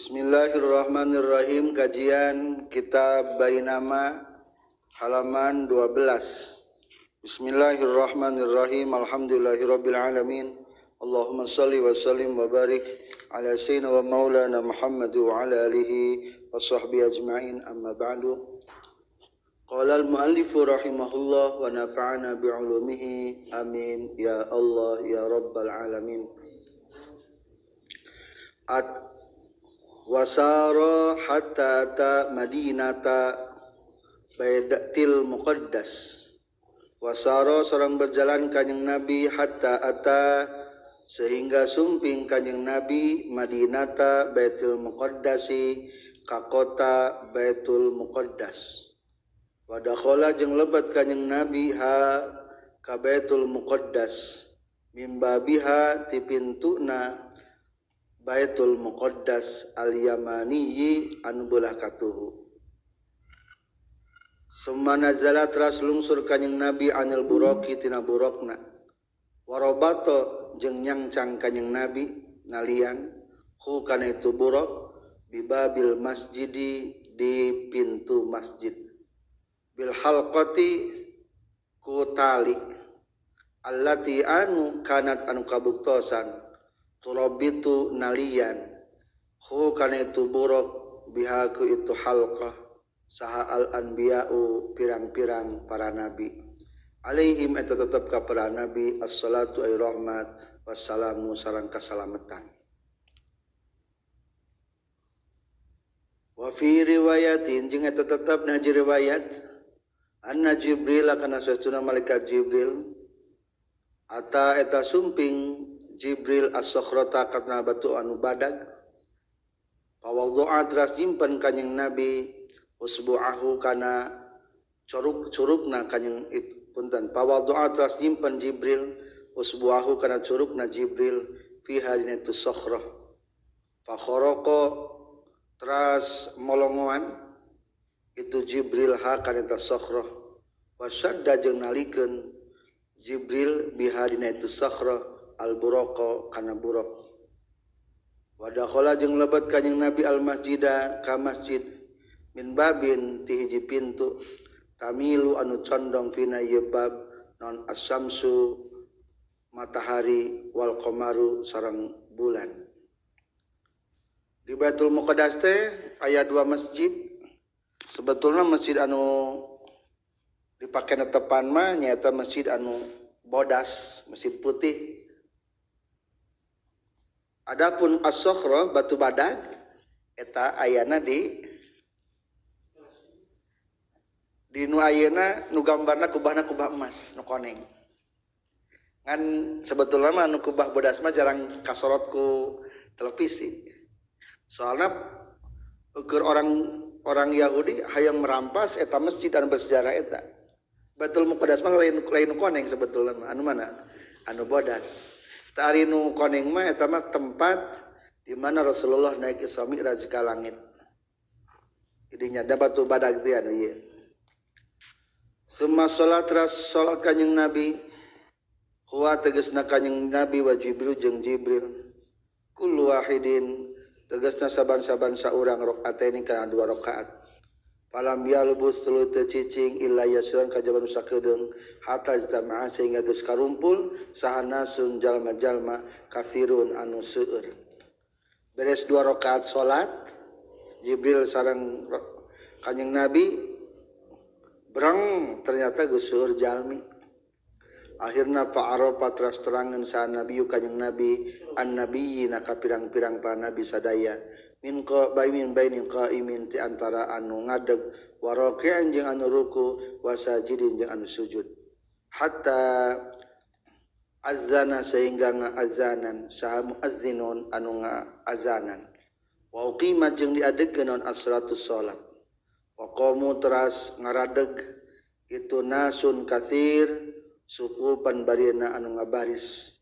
Bismillahirrahmanirrahim. Kajian kitab Bainama halaman 12. Bismillahirrahmanirrahim. Alhamdulillahirabbil alamin. Allahumma shalli wa sallim wa barik ala sayyidina wa maulana Muhammad wa ala alihi wa sahbihi ajma'in. Amma ba'du. Qala al-muallif rahimahullah wa nafa'ana bi'ulumihi. Amin ya Allah ya rabbal alamin. At wasara hatta ta madinata baidatil muqaddas. Wasara sareng berjalan kanjeng Nabi hatta ata sehingga sumping kanjeng Nabi madinata Baitul Muqaddasi ka kota Baitul Muqaddas. Wa dakhala jeung lebat kanjeng Nabi ha ka Baitul Muqaddas mimbabiha ti pintuna Baitul Muqaddas al-Yamaniyi anu beulah katuhu. Summa nazala teras lungsur kanjeng Nabi anil buraqi tina buraqna. Warabato jeung nyangcang kanjeng Nabi nalian hu kana itu buraq bibabil masjidi di pintu masjid. Bil halqati ku tali allati anu kanat anu kabuktosan turabitu nalian hu kana itu buraq bihaku itu halqah saha al anbiya'u pirang-pirang para nabi alaihim eta tetep ka para nabi assalatu ay rahmat wassalamu sareng kasalamatan. Wa fi riwayatin jeung eta tetep na riwayat anna Jibril kana saestuna malaikat Jibril ata eta sumping Jibril as-sakhrata kana batu anu badag pawadhu'a teras nyimpen kanjeng Nabi usbu'ahu kana curug-curugna kanjeng punten pawadhu'a teras nyimpen Jibril usbu'ahu kana curugna Jibril fiha dina itu sakhrah fa kharaqa teras molongoan itu Jibril ha kana eta sakhrah wasadda jeung nalikeun Jibril biha dina itu sakhrah al-buraqa kana buraq. Wa dakhala jeung lebet kanjeng Nabi al-masjida ka masjid min babin ti hiji pintu tamilu anu condong fina ieu bab non as-samsu matahari wal qamaru sareng bulan. Di Baitul Muqaddas teh aya dua masjid. Sebetulna masjid anu dipake netepan mah nyaeta masjid anu bodas, masjid putih. Adapun as-sakhrah batu badag eta ayana di nu ayeuna nu gambarna kubahna kubah emas nu koneng. Ngan sebetulna mah nu kubah bodas mah jarang kasorot ku televisi. Soalna ukur orang Yahudi hayang merampas eta masjid anu bersejarah eta. Baitul Muqaddas mah lain nu koneng sebetulna mah anu mana? Anu bodas. Tari nu koneng mah eta mah tempat di mana Rasulullah naik Isra Mi'raj ka langit. Idinya da batu badag teh anu ieu. Summa salat ras salat kanjeng Nabi huwa tegasna kanjeng Nabi wa Jibril jeung Jibril kullu wahidin tegasna saban-saban saurang rakaataini kana dua rakaat. Falam yalbus tuluy teu cicing illa yasuran kajaban sakedeung hatta jtama'a sehingga geus karumpul saha nasun jalma-jalma katsirun anu seueur. Beres dua rakaat salat Jibril sareng kanjeng Nabi breng ternyata geus seueur jalmi. Akhirna fa arafa teras terangan saha nabi kanjeng Nabi annabiyina ka pirang-pirang para nabi sadaya min qaimin bainin qaimin ti antara anu ngadeg wa raki'an jeung anu ruku wa sajidin jeung anu sujud hatta azana sehingga ngaazanan saha muazzinun anu ngaazanan wa uqimat jeung diadegkeun naon as-salatu salat wa qamu teras ngaradeg itu nasun katsir sukupan barina anu ngabaris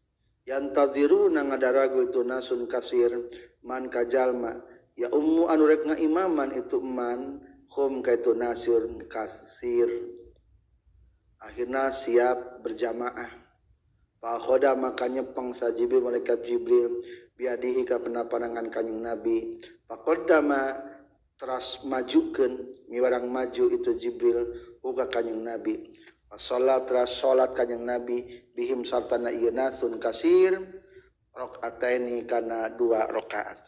yantaziruna ngadaragu itu nasun kasir man kajalma ya ummu anu rek ngaimaman itu man hum kaitu nasur kasir. Akhirna siap berjamaah. Fa khoda maka nyepeng sa Jibril malaikat Jibril biadihi ka penapanangan kanjeng Nabi Faqaddama teras majukeun miwarang maju itu Jibril uga kanjing Nabi. Salat teras salat kanjing Nabi bihim sartana ieu nasun kasir rakaataini kana 2 rakaat.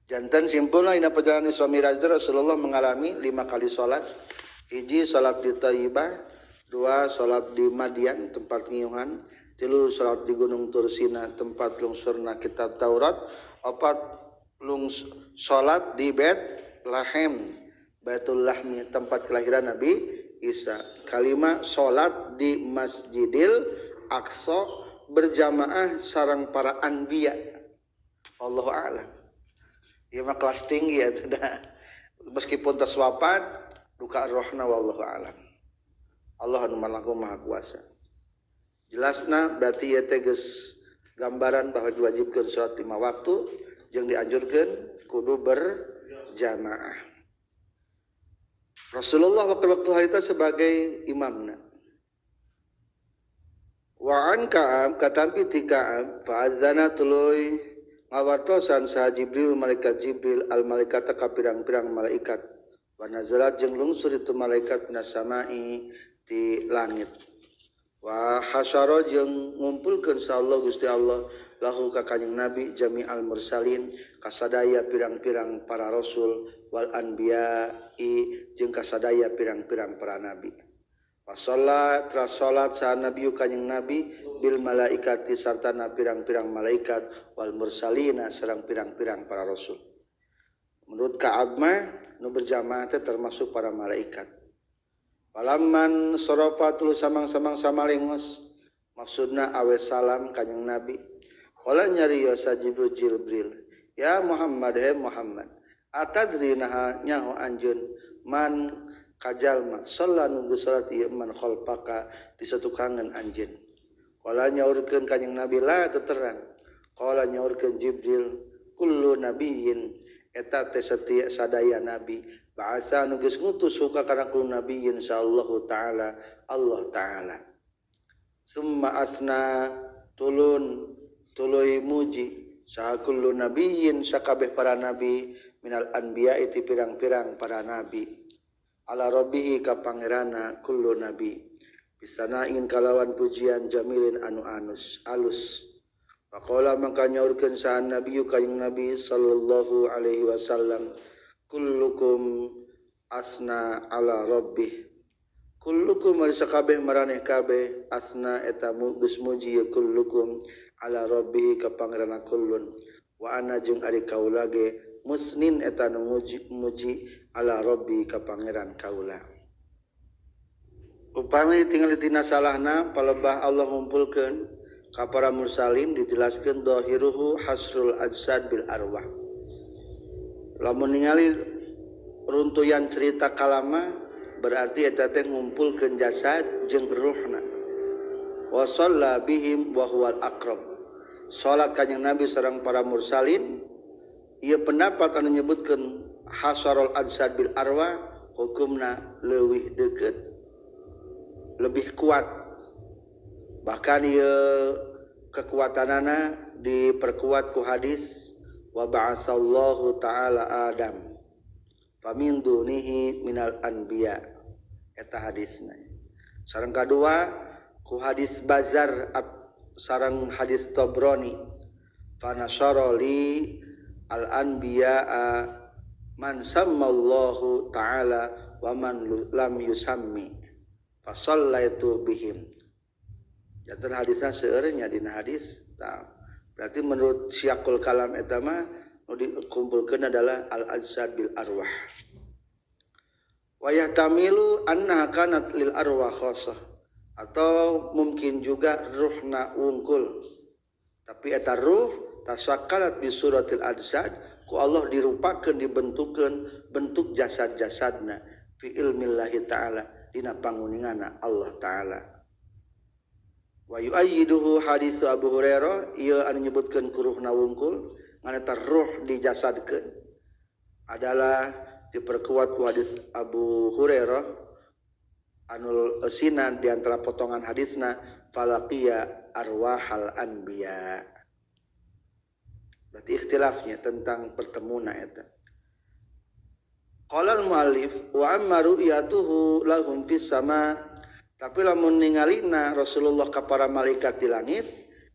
Jantan simpulna dina perjalanan Isra Mi'raj Rasulullah mengalami 5 kali salat. Hiji salat di Thaibah, 2 salat di Madian tempat ngiuhan, 3 salat di Gunung Tursina tempat lungsurna kitab Taurat, 4 salat di Bait Lahem, Baitul Lahmi tempat kelahiran Nabi Isa. 5 salat di Masjidil Aqsa berjamaah sareng para anbiya. Allahu a'lam. Ieu mah kelas tinggi ya tidak. Meskipun tos wafat duka rohna wallahu a'lam. Allah anu malangkung maha kuasa. Jelasna berarti ieu teh geus gambaran bahwa diwajibkeun salat 5 waktu jeung dianjurkeun kudu berjamaah. Rasulullah waktu-waktu harita sebagai imamna. Wa an Ka'ab katampi ti Ka'ab fa'adzana tuluy ngawartosan saha Jibril malaikat Jibril al malaikata ka pirang-pirang malaikat. Wa nazalat jeung lungsur itu malaikat minas sama'i ti langit. Wa hasyara jeung ngumpulkeun sa Allah Gusti Allah lahu ka kanjing Nabi jami'al mursalin kasadaya pirang-pirang para rasul wal anbiya'i jeung kasadaya pirang-pirang para nabi. Wa sholat teras salat saha nabi kanjing Nabi bil malaikati sartana pirang-pirang malaikat wal mursalina sareng pirang-pirang para rasul. Menurut Ka'ab mah nu berjamaah teh termasuk para malaikat. Palaman sorofa tulu samang-samang samalengos maksudna awe salam kanjing Nabi. Qala nyarios Jibril Jibril, ya Muhammad he Muhammad, atadri naha nyaho anjeun man kajalma sholat nunggu salat ieu man khalfaka di satukangan anjeun. Qala nyaurkeun kanjing Nabi la teterang. Qala nyaurkeun Jibril kullu nabiyyin eta teh satia sadaya nabi ba'atsa nu geus ngutus ka kana kullu nabiyyin insyaallahu taala Allah taala. Summa asna tulun tuluy muji saha kullu nabiyyin sakabeh para nabi minal anbiya iti pirang-pirang para nabi ala rabbihi ka pangerana kullu nabi bisanain kalawan pujian jamilin anu anus alus. Faqala mangka nyaurkeun saha nabi kanjing Nabi sallallahu alaihi wasallam kullukum asna ala rabbih kullukum ari sakabeh maraneh kabeh asna eta geus muji kullukum ala rabbih ka pangerana kullun wa ana jeung ari kaula ge musnin eta nu muji ala rabbi ka pangeran kaula. Upami ditingali tina salahna palebah Allah ngumpulkeun ka para mursalin dijelaskeun dhahiruhu hasrul ajsad bil arwah. Lamun ningali runtuyan cerita kalama berarti eta teh ngumpulkeun jasad jeung ruhna. Wa shalla bihim wa huwal aqrab. Salat kanjing Nabi sareng para mursalin ieu pendapat anu nyebutkeun hasarul ajsad bil arwah hukumna leuwih deukeut lebih kuat. Bahkan ieu kekuatanana diperkuat ku hadis wa ba'asallahu ta'ala Adam famin dunihi minal anbiya eta hadisna. Sareng kadua ku hadis Bazar sareng hadis Tabrani fa nasyara li al anbiya man sammallahu ta'ala wa man lam yusammi fa sallaitu bihim. Jantan hadisna seueurnya dina hadis tah. Berarti menurut syaqul kalam eta mah nu dikumpulkeun adalah al ajsad bil arwah. Wa yahtamilu annaha kanat lil arwah khassah atau mungkin juga ruhna wungkul. Tapi eta ruh tasakkalat bi suratil ajsad ku Allah dirupakeun dibentukeun bentuk jasad-jasadna fi ilmillahi ta'ala dina panguningana Allah ta'ala. Wa yu'ayyiduhu hadis Abu Hurairah ieu anu nyebutkeun ku ruhna wungkul ngan eta ruh dijasadkeun adalah diperkuat ku hadis Abu Hurairah anu eusina di antara potongan hadisna falaqiya arwahal anbiya. Berarti ikhtilafnya tentang pertemuna eta. Qala al-muallif wa amma ru'yatuhu lahum fis sama, tapi lamun ningalina Rasulullah ka para malaikat di langit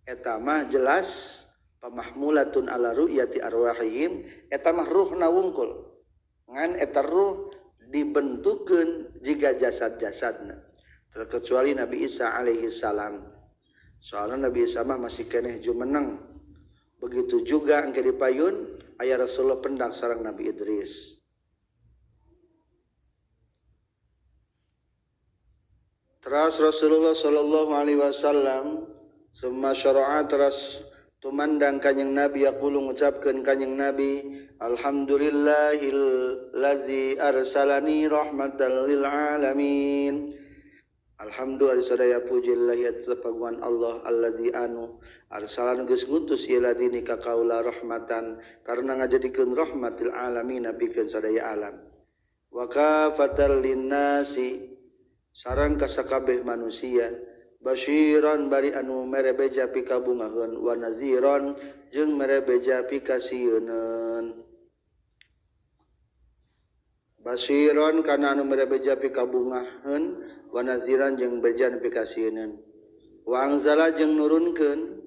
eta mah jelas pamahmulatun ala ru'yati arwahihim, eta mah ruhna wungkul ngan eta ruh dibentukeun jiga jasad-jasadna terkecuali Nabi Isa alaihi salam. Soalna Nabi Isa mah masih keneh jumeneng. Begitu juga engke di payun aya Rasulullah pendak sareng Nabi Idris. Terus Rasulullah sallallahu alaihi wasallam summa syara'a terus tumandang kanjeng Nabi yaqulu ngucapkeun kanjeng Nabi alhamdulillahillazi arsalani rahmatan lil alamin. Alhamdulillah sadaya puji lillahi atas paguan Allah allazi anu arsalan geus ngutus ieu ladini ka kaula rahmatan karena ngajadikeun rahmatil alamin pikeun sadaya alam. Wa kafatal linnasi sareng ka sakabeh manusia basyiran bari anu mere beja pikabungaheun wa naziran jeung mere beja pikasieuneun. Basyiran kana anu mere beja pikabungaheun wa naziran jeung beja pikasieuneun. Wa anzala jeung nurunkeun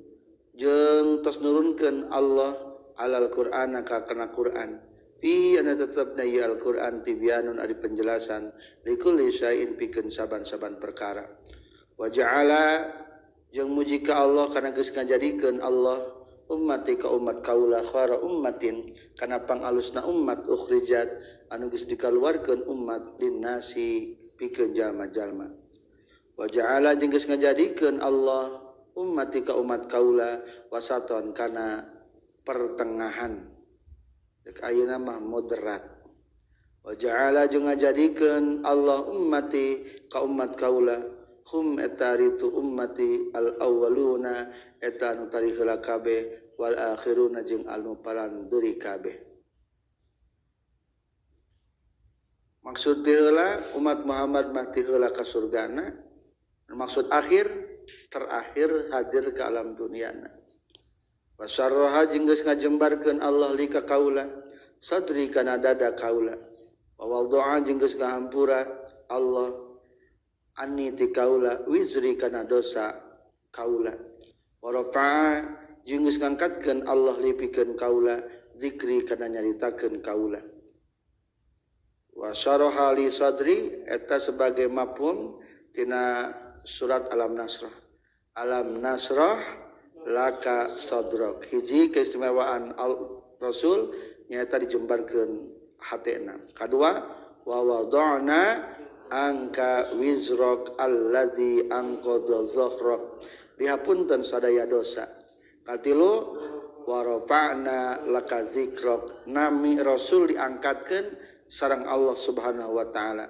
jeung tos nurunkeun Allah alal Qur'ana ka kana Qur'an. Fi anu tetepna ieu Al-Qur'an tibyanun ari penjelasan likulli syai'in pikeun saban-saban perkara. Wa ja'ala jeung muji ka Allah kana geus ngajadikeun Allah ummati ka umat kaula khara ummatin kana pangalusna umat ukhrijat anu geus dikaluarkeun umat linnasi pikeun jalma-jalma. Wa ja'ala jeung geus ngajadikeun Allah ummati ka umat kaula wasaton kana pertengahan. Dek ayeuna mah moderat. Wa ja'ala jeung ngajadikeun Allah ummati ka umat kaula hum eta ritu ummati al awwaluna eta anu tari heula kabeh wal akhiruna jeung anu palandeuri kabeh. Maksud ti heula umat Muhammad mah ti heula ka surgana, maksud akhir terakhir hadir ke alam duniana. Wasarraha jeung geus ngajembarkeun Allah li ka kaula sadri kana dada kaula. Wa waldu'a jeung geus ngahampura Allah anni ti kaula wizri kana dosa kaula. Wa rafa'a jeung geus ngangkatkeun Allah li pikeun kaula zikri kana nyaritakeun kaula. Wa syaraha li sadri eta sebagai mafhum tina surat Alam Nasrah. Alam Nasrah laka sadrak. Hiji keistimewaan al Rasul nyata dijembarkeun hatena. Kadua wa wada'na angka wizrak allazi anqadha zahrak. Dihapunten sadaya dosa. Katilu wa rafa'na laka zikrak. Nami Rasul diangkatkeun sareng Allah Subhanahu wa taala.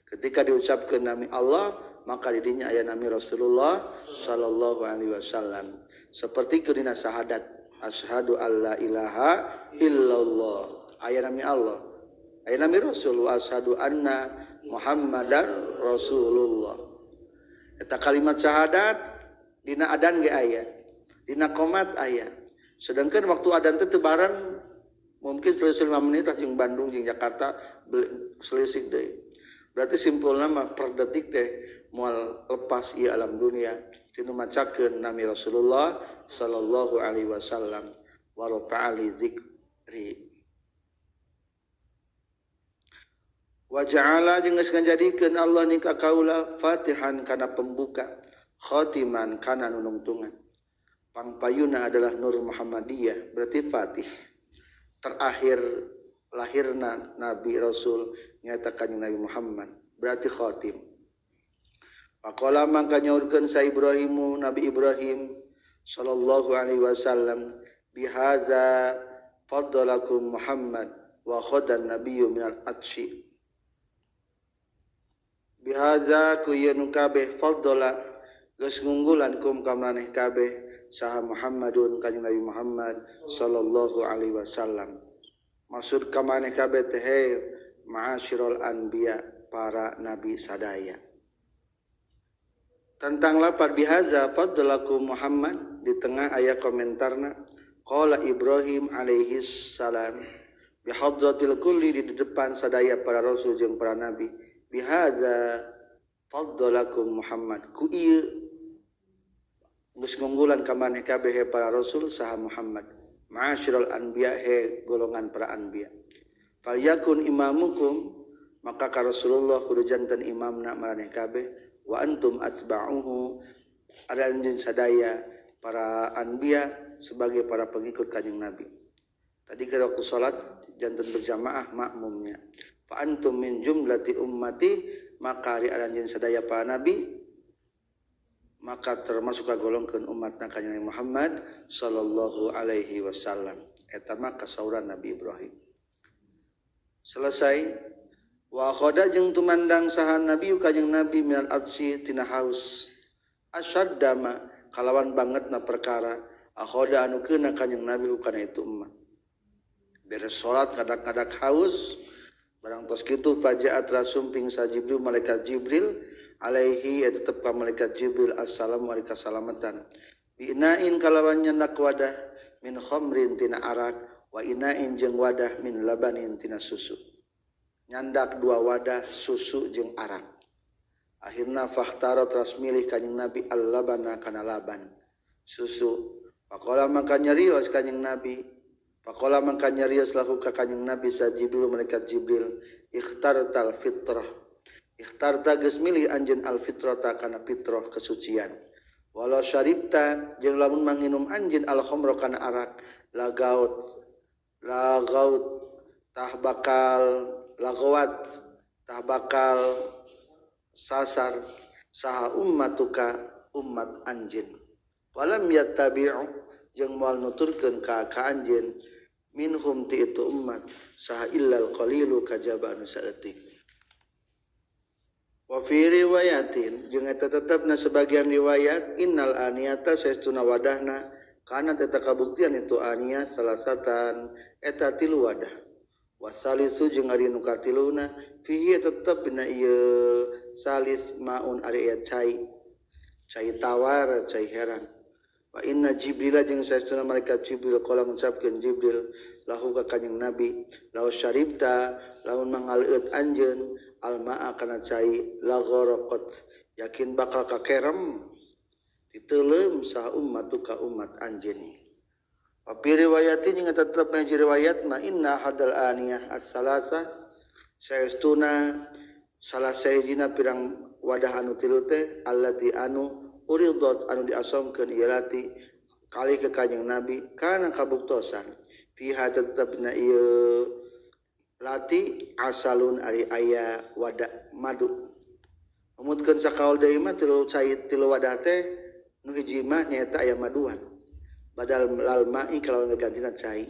Ketika diucapkeun nami Allah, maka didinya aya nami Rasulullah sallallahu alaihi wasallam. Seperti kedina syahadat, asyhadu alla ilaha illallah. Aya nami Allah. Aya nami Rasul wa asyhadu anna Muhammadar Rasulullah. Eta kalimat syahadat dina adan ge aya, dina qomat aya. Sedangkan waktu adan teh teu bareng, mungkin selisih 5 menit jeung Bandung jeung Jakarta selisih deui. Berarti simpulna mah per detik teh moal lepas ieu alam dunia tinu macakeun nami Rasulullah sallallahu alaihi wasallam wa rafa'ali zikri. Wa ja'ala jeung geus ngajadikeun Allah ni ka kaula fatihan kana pembuka, khatiman kana nunungtungan. Pangpayuna adalah Nur Muhammadiyah, berarti Fatih. Terakhir lahirna Nabi Rasul nyatakan Nabi Muhammad, berarti khatim. Faqala mangka nyaurkeun sa Ibrahimu Nabi Ibrahim sallallahu alaihi wasallam bihaza faddalakum Muhammad wa khadan nabiyyu minal atshi. Bihaza ku ieu nu kabeh faddala geus ngunggulan kum ka maneh kabeh saha Muhammadun kanjeng Nabi Muhammad sallallahu alaihi wasallam. Maksud ka maneh kabeh teh ma'asyiral anbiya, para nabi sadaya. Tentang lapar bihaza faddalakum Muhammad di tengah ayat komentarna Qala Ibrahim alaihi salam bi hadratil kulli di depan sadaya para rasul jeung para nabi bihaza faddalakum Muhammad ku ieu geus ngunggulan ka maneh kabeh para rasul saha Muhammad ma'asyiral anbiya he golongan para anbiya falyakun imamukum maka ka Rasulullah kudu janten imamna maraneh kabeh wa antum atba'uhu ada anjeun sadaya para anbiya sebagai para pengikut Kanjeng Nabi. Tadi ke waktu salat janten berjamaah makmumnya. Fa antum min jumlati ummati maka ari anjeun sadaya para nabi maka termasuk kagolongkeun umatna Kanjeng Nabi Muhammad sallallahu alaihi wasallam. Eta mah kasauran Nabi Ibrahim. Selesai wa khoda jeung tumandang saha nabi kanjeng Nabi minal atsi tina haus asaddama kalawan bangetna perkara akhoda anu keuna kanjeng Nabi kana itu umat. Beres salat kadak-kadak haus barang tos kitu fajaat rasumping sa Jibril malaikat Jibril alaihi eta tetep ka malaikat Jibril assalamu alaikum salamatan biinain kalawan nyendak wadah min khamrin tina arak wa inain jeung wadah min labanin tina susu. Nyandak dua wadah susu jeung arak. Akhirna fakhtara teras milih kanjeng Nabi al-labana kana laban susu. Faqala maka nyarios kanjeng Nabi. Faqala maka nyarios lahu ka kanjeng Nabi sa Jibril malaikat Jibril ikhtartal fitrah. Ikhtarta geus milih anjeun al fitrata kana fitrah kesucian. Walau syaribta jeung lamun manginum anjeun al khamra kana arak lagaut lagaut tah bakal lagawat tah bakal sasar saha ummatuka umat anjeun. Walam yattabi'u jeung moal nuturkeun ka anjeun minhum ti itu umat saha illal qalilu kajaba anu saeutik. Wa fi riwayatin jeung eta tetepna sebagian riwayat innal aniyata saestuna wadahna kana eta kabuktian itu aniyah salasatan eta tilu wadah. Wasalisu jeung ari nu katiluna fihi tetep dina ieu salis maun ari aya cai cai tawar cai herang. Wa inna Jibril jeung saestuna malaikat Jibril qala ngucapkeun Jibril lahu ka kanjeng Nabi lau syaribta lamun mangaleut anjeun almaa kana cai la gharaqat yakin bakal kakerem diteuleum saha ummatuka umat anjeun. Wa fi riwayatin jeung tetep na riwayat ma inna hadal aniyah as-salasa saestuna salah sahijina pirang wadah anu tilu teh allati anu uridat anu diasomkeun ieu lati kali ke kanjeng Nabi kana kabuktosan fiha tetep na ieu lati asalun ari aya wadah madu. Umutkeun sakaul deui mah tilu cai tilu wadah teh nu hiji mah nyaeta aya maduan. Badal lal ma'i kalau digantina cai.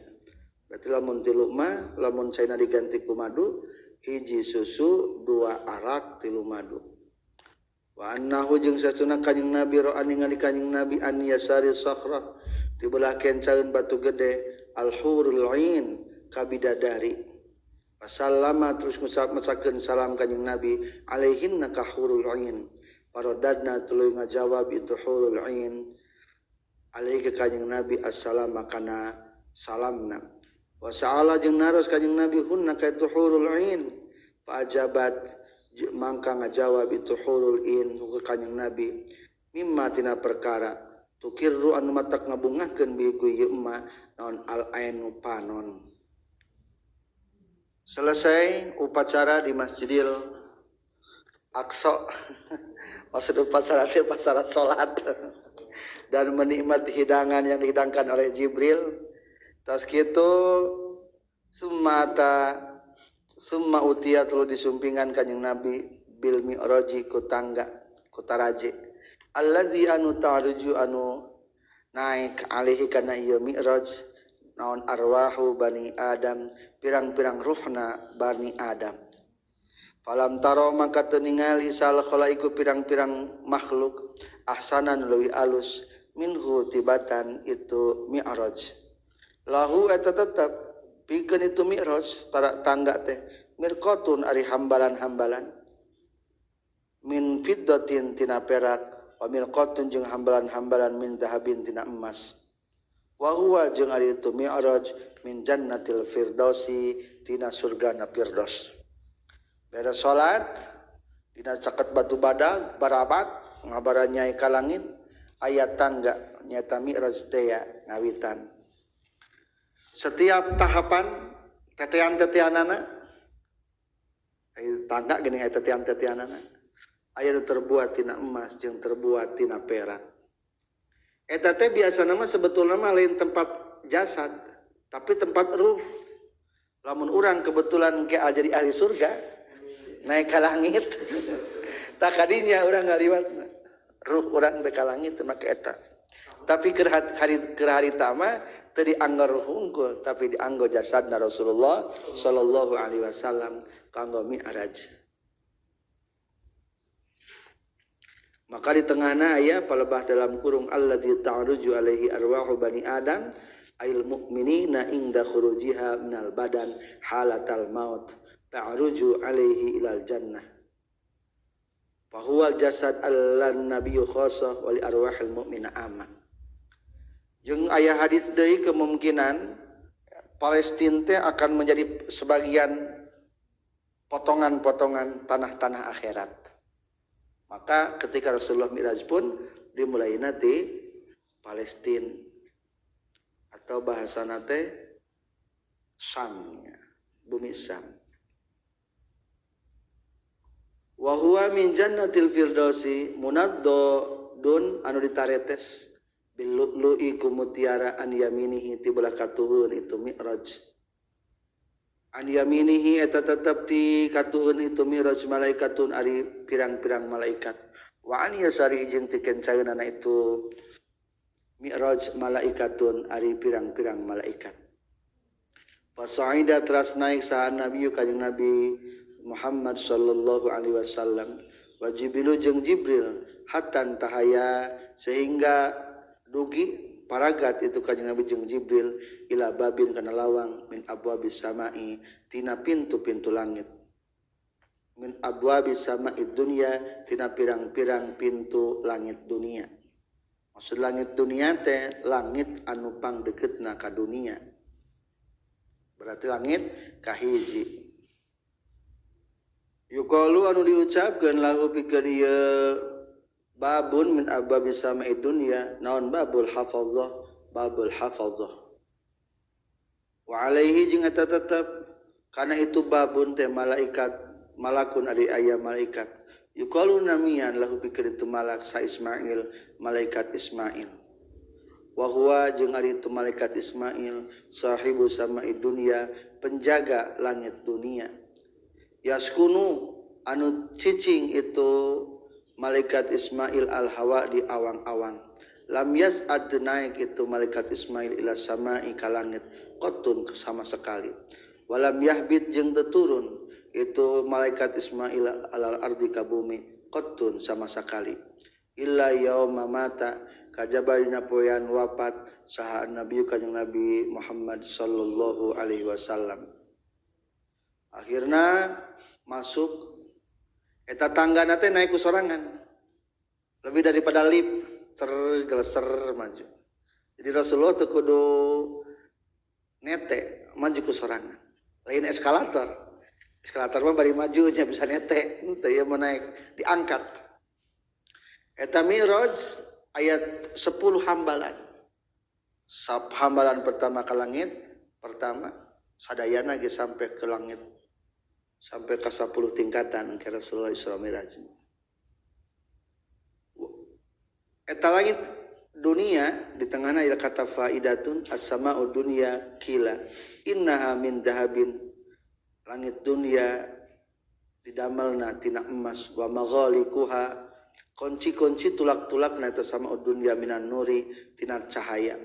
Berarti lamun tilu mah lamun caina diganti ku madu, hiji susu, dua arak, tilu madu. Wa annahu jeung sasuna kanjeng Nabi ro'a ningali kanjeng Nabi an yasari sakhrah di belah kencaeun batu gede al hurul ain ka bidadari. Fasallama terus ngucapkeun salam kanjeng Nabi alaihinna ka hurul ain. Parodadna tuluy ngajawab itu hurul ain alaihi ka kanjeng Nabi assalama kana salamna. Wa sa'ala jeung naros kanjeng Nabi hunna ka itu hurul ain. Fa ajabat mangka ngajawab itu hurul ain ka kanjeng Nabi mimma tina perkara tukirru anu matak ngabungahkeun bi ku ieu emma naon al ainu panon. Selesai upacara di Masjidil Aqsa. Maksud upacara itu upacara salat dan menikmati hidangan yang dihidangkan oleh Jibril. Tas kitu sumata summa utia tulu disumpingan kanjeng Nabi bil mi'raji ku tangga ku taraje allazi anu ta'ruju anu naik alaihi kana ieu mi'raj naon arwahu bani Adam pirang-pirang ruhna bani Adam. Falam taro maka teu ningali sal khalaiku pirang-pirang makhluk ahsanan leuwih alus minhu tibatan itu mi'raj. Lahu eta tetep pikeun itu mi'raj tangga teh mirqatun ari hambalan-hambalan min fiddatin tina perak wa mirqatun jeung hambalan-hambalan min dahabin tina emas. Wa huwa jeung ari itu mi'raj min jannatil firdausi tina surgana firdaus. Beres salat dina caket batu badag barabat ngabaran nyai ka langit aya tangga nyata mi'raj teh ngawitan. Setiap tahapan tetean-teteanana aya tangga geuning aya tetean-teteanana aya nu terbuat tina emas jeung terbuat tina perak. Eta teh biasana mah sebetulna mah lain tempat jasad tapi tempat ruh. Lamun urang kebetulan ke jadi ahli surga naik ka langit tak kadinya urang ngaliwatna ruh urang teh ka langit make eta. Tapi keur harita mah teu dianggo ruh hungkul tapi dianggo jasadna Rasulullah sallallahu alaihi wasallam kanggo mi'raj. Maka di tengahna aya palebah dalam kurung alladzi ta'ruju alaihi arwahu bani adam ail mu'minina inda khurujiha minal badan halatal maut ta'ruju alaihi ilal jannah. Fa huwal jasad allan nabiyyu khassah wa li arwahil mu'mina amma. Jeung aya hadis deui kemungkinan Palestina teh akan menjadi sebagian potongan-potongan tanah-tanah akhirat. Maka ketika Rasulullah Mi'raj pun dimulai nanti Palestina atau bahasa nate Sam, bumi Sam. Wa huwa min jannatil firdausi munaddadun anu ditaretes bil lu'lu'i ku mutiara an yaminihi ti belah katuhun itu Mi'raj. An yaminihi eta tetep ti katuhun itu mi'raj malaikatun ari pirang-pirang malaikat. Wa an yasarihi jeung ti kencaeunana itu mi'raj malaikatun ari pirang-pirang malaikat. Fa sa'ida teras naik saha nabi kanjeng Nabi Muhammad sallallahu alaihi wasallam wa Jibril jeung Jibril hatta tahaya sehingga dugi paragat itu kanjeng Nabi jeung Jibril ila babin kana lawang min abwabis samai tina pintu-pintu langit min abwabis samai dunya tina pirang-pirang pintu langit dunia. Maksud langit dunia teh langit anu pangdeukeutna ka dunia, berarti langit kahiji. Yuqalu anu diucapkeun lahu pikeun ieu babun min abwabis sama'i dunya naon babul hafazah babul hafazah. Wa alaihi jeung eta tetep kana itu babun teh malaikat malakun ari aya malaikat yuqalu namian lahu pikeun itu malak sa Ismail malaikat Ismail. Wa huwa jeung ari itu malaikat Ismail sahibu sama'i dunya penjaga langit dunia. Yaskunu anu cicing itu malaikat Ismail al-hawa di awang-awang. Lam yas'ad naik itu malaikat Ismail ila sama'i ka langit qatun sama sekali. Walam yahbit jeung teu turun itu malaikat Ismail alal ardi ka bumi qatun sama sekali. Illa yauma mata kajaba dina poean wafat saha nabi kanjeng Nabi Muhammad sallallahu alaihi wasallam. Akhirna masuk eta tangga teh naik ku sorangan lebih daripada lift cer geleser maju. Jadi Rasulullah teu kudu nete maju ku sorangan, lain eskalator. Eskalator mah bari maju nya bisa nete, henteu ieu mah naik diangkat. Eta Mi'raj ayat 10 hambalan. Sab hambalan pertama ke langit pertama sadayana ge sampai ke langit sampai ke 10 tingkatan ke Rasulullah Isra Mi'raj. Eta langit dunia di tengahna aya kata faidatun as-sama'u dunya kila innaha min dahabin langit dunia didamelna tina emas wa maghalikuha kunci-kunci tulak-tulakna eta sama'u dunya minan nuri tina cahaya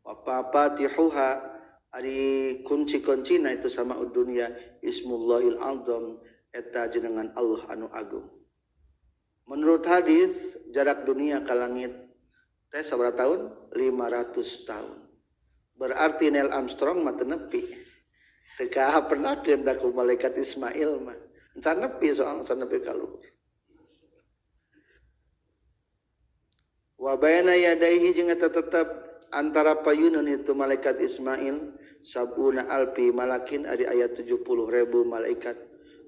wa fatihuha ari kunci-kuncina itu sama dunia ismullahil azam eta jenengan Allah anu agung. Menurut hadis jarak dunia ke langit teh sabaraha tahun? 500 tahun. Berarti Neil Armstrong mah teu nepi. Teu pernah teu ku malaikat Ismail mah. Can nepi soal can nepi ka luhur. Wa bayna yadaihi jeung eta tetep antara payunan itu malaikat Ismail sabuna alpi malakin ari aya 70.000 malaikat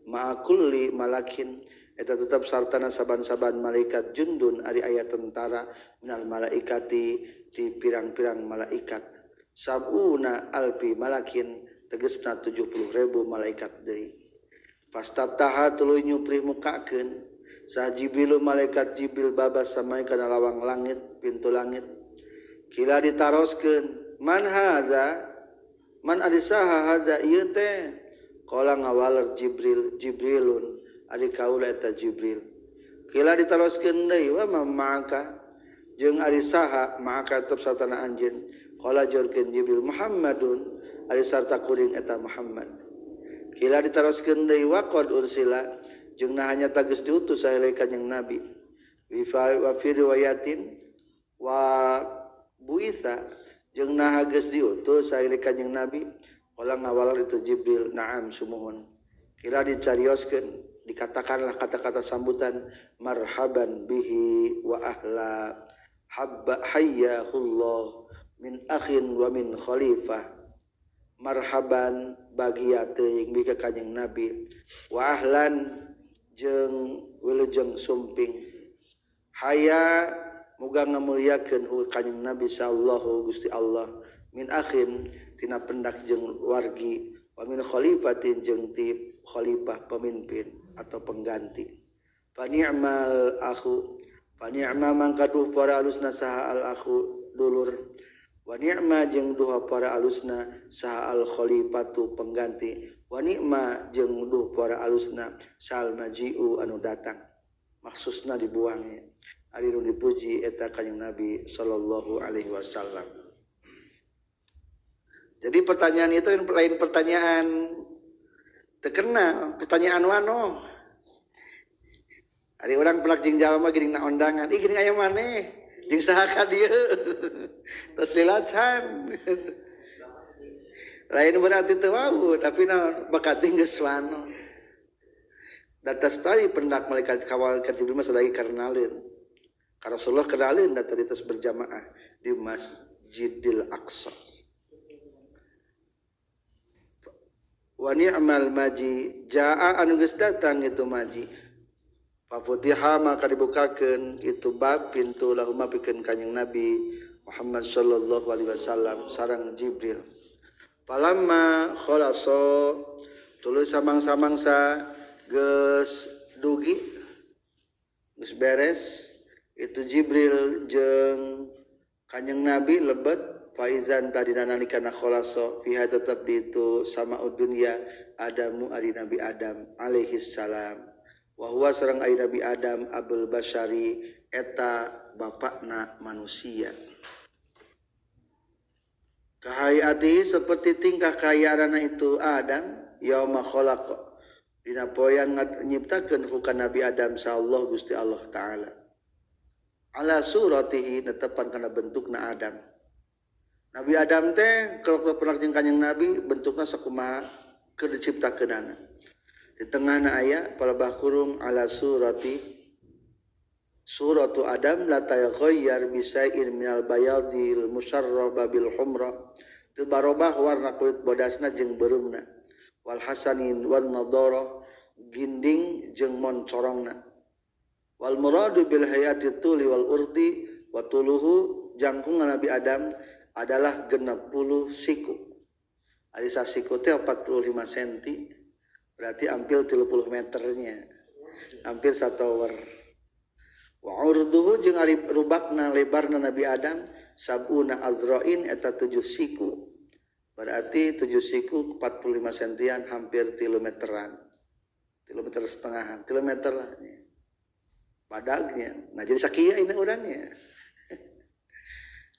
ma'a kulli malakin eta tetep sartana saban-saban malaikat jundun ari aya tentara minal malaikati ti pirang-pirang malaikat sabuna alpi malakin tegesna 70.000 malaikat deui fastabtaha tuluy nyuprih mukakeun sah Jibril malaikat Jibril babas samai kana lawang langit pintu langit kila ditaroskeun man hadza man ari saha hadza ieu teh qala ngawaler Jibril Jibrilun ari kaula eta Jibril kila ditaroskeun deui wa ma ma'aka jeung ari saha ma'aka tetep sartana anjeun qala jorkeun Jibril Muhammadun ari sarta kuring eta Muhammad kila ditaroskeun deui wa qad ursila jeung nah hanya geus diutus sae ka kanjing Nabi wa fi riwayatin wa buitha jeung nah geus diutus sae ka kanjing Nabi qala ngawalar itu Jibril na'am sumuhun kila dicarioskeun dikatakanlah kata-kata sambutan marhaban bihi wa ahla habba hayyahullah min akhin wa min khalifah marhaban bagia teuing bi ka kanjing Nabi wa ahlan jeung wilujeng sumping haya muga ngamuliakeun hu kanjing Nabi sallallahu Gusti Allah min akhin tina pendak jeung wargi wa min khalifatin jeung ti khalifah pemimpin atau pengganti fa ni'mal akhu fa ni'ma mangka duh para alusna saha al akhu dulur wa ni'ma jeung duh para alusna saha al khalifatu pengganti wa ni'ma jeung duh para alusna sal maji'u anu datang maksudna dibuang ari nu dipuji eta kanjing Nabi sallallahu alaihi wasallam. Jadi pertanyaan itu lain pertanyaan terkenal, pertanyaan wano. Ari urang pelak jeung jalma geuning na ondangan, ih geuning aya maneh, jeung saha ka dieu. Tos lilacan. Lain berarti teu wau, tapi naon bakat geus wano. Data tadi pendak malaikat kawal ka Jibril mah sadaya karenaleun. Ka Rasulullah kenalin data di terus berjamaah di Masjidil Aqsa. Wa ni'mal maji jaa anu geus datang itu maji. Fa futiha maka dibukakeun itu bab pintu lahuma pikeun kanjing Nabi Muhammad sallallahu alaihi wasallam sareng Jibril. Falamma khalaso tuluy samang-samangsa geus dugi geus beres itu Jibril jeung kanjing Nabi lebet faizan tadina nalikana khalaso fiha tetap di itu sama dunya Adamu ari Nabi Adam alaihi salam wa huwa sareng ari Nabi Adam abul basyari eta bapakna manusia kahayati seperti tingkah kayaanana itu Adam yauma khalaq dina poean nyiptakeun ku ka Nabi Adam sallallahu Gusti Allah taala ala suratihi netepan kana bentukna Adam. Nabi Adam teh kalau pernah jeung kanjing Nabi bentukna sakumaha keur diciptakeunana. Di tengahna aya palebah kurung ala surati suratu Adam la taghayyar bisai'in minal bayadil musarraba bil humra. Teu barobah warna kulit bodasna jeung beureumna. Wal hasanin wan nadara ginding jeung moncorongna. Wal muradu bil hayati tuli wal urdi wa tuluhu jangkung Nabi Adam adalah 60 siku. Ari sasiku teh 45 cm. Berarti hampir 30 meternya. Hampir satower. Wa urduhu jeung ari rubakna lebarna Nabi Adam sabuna azra'in eta 7 siku. Berarti 7 siku 45 sentian hampir 3 meteran. 3 meter setengahan, 3 meter lah. Badagnya. Nah jadi sakia ini orangnya.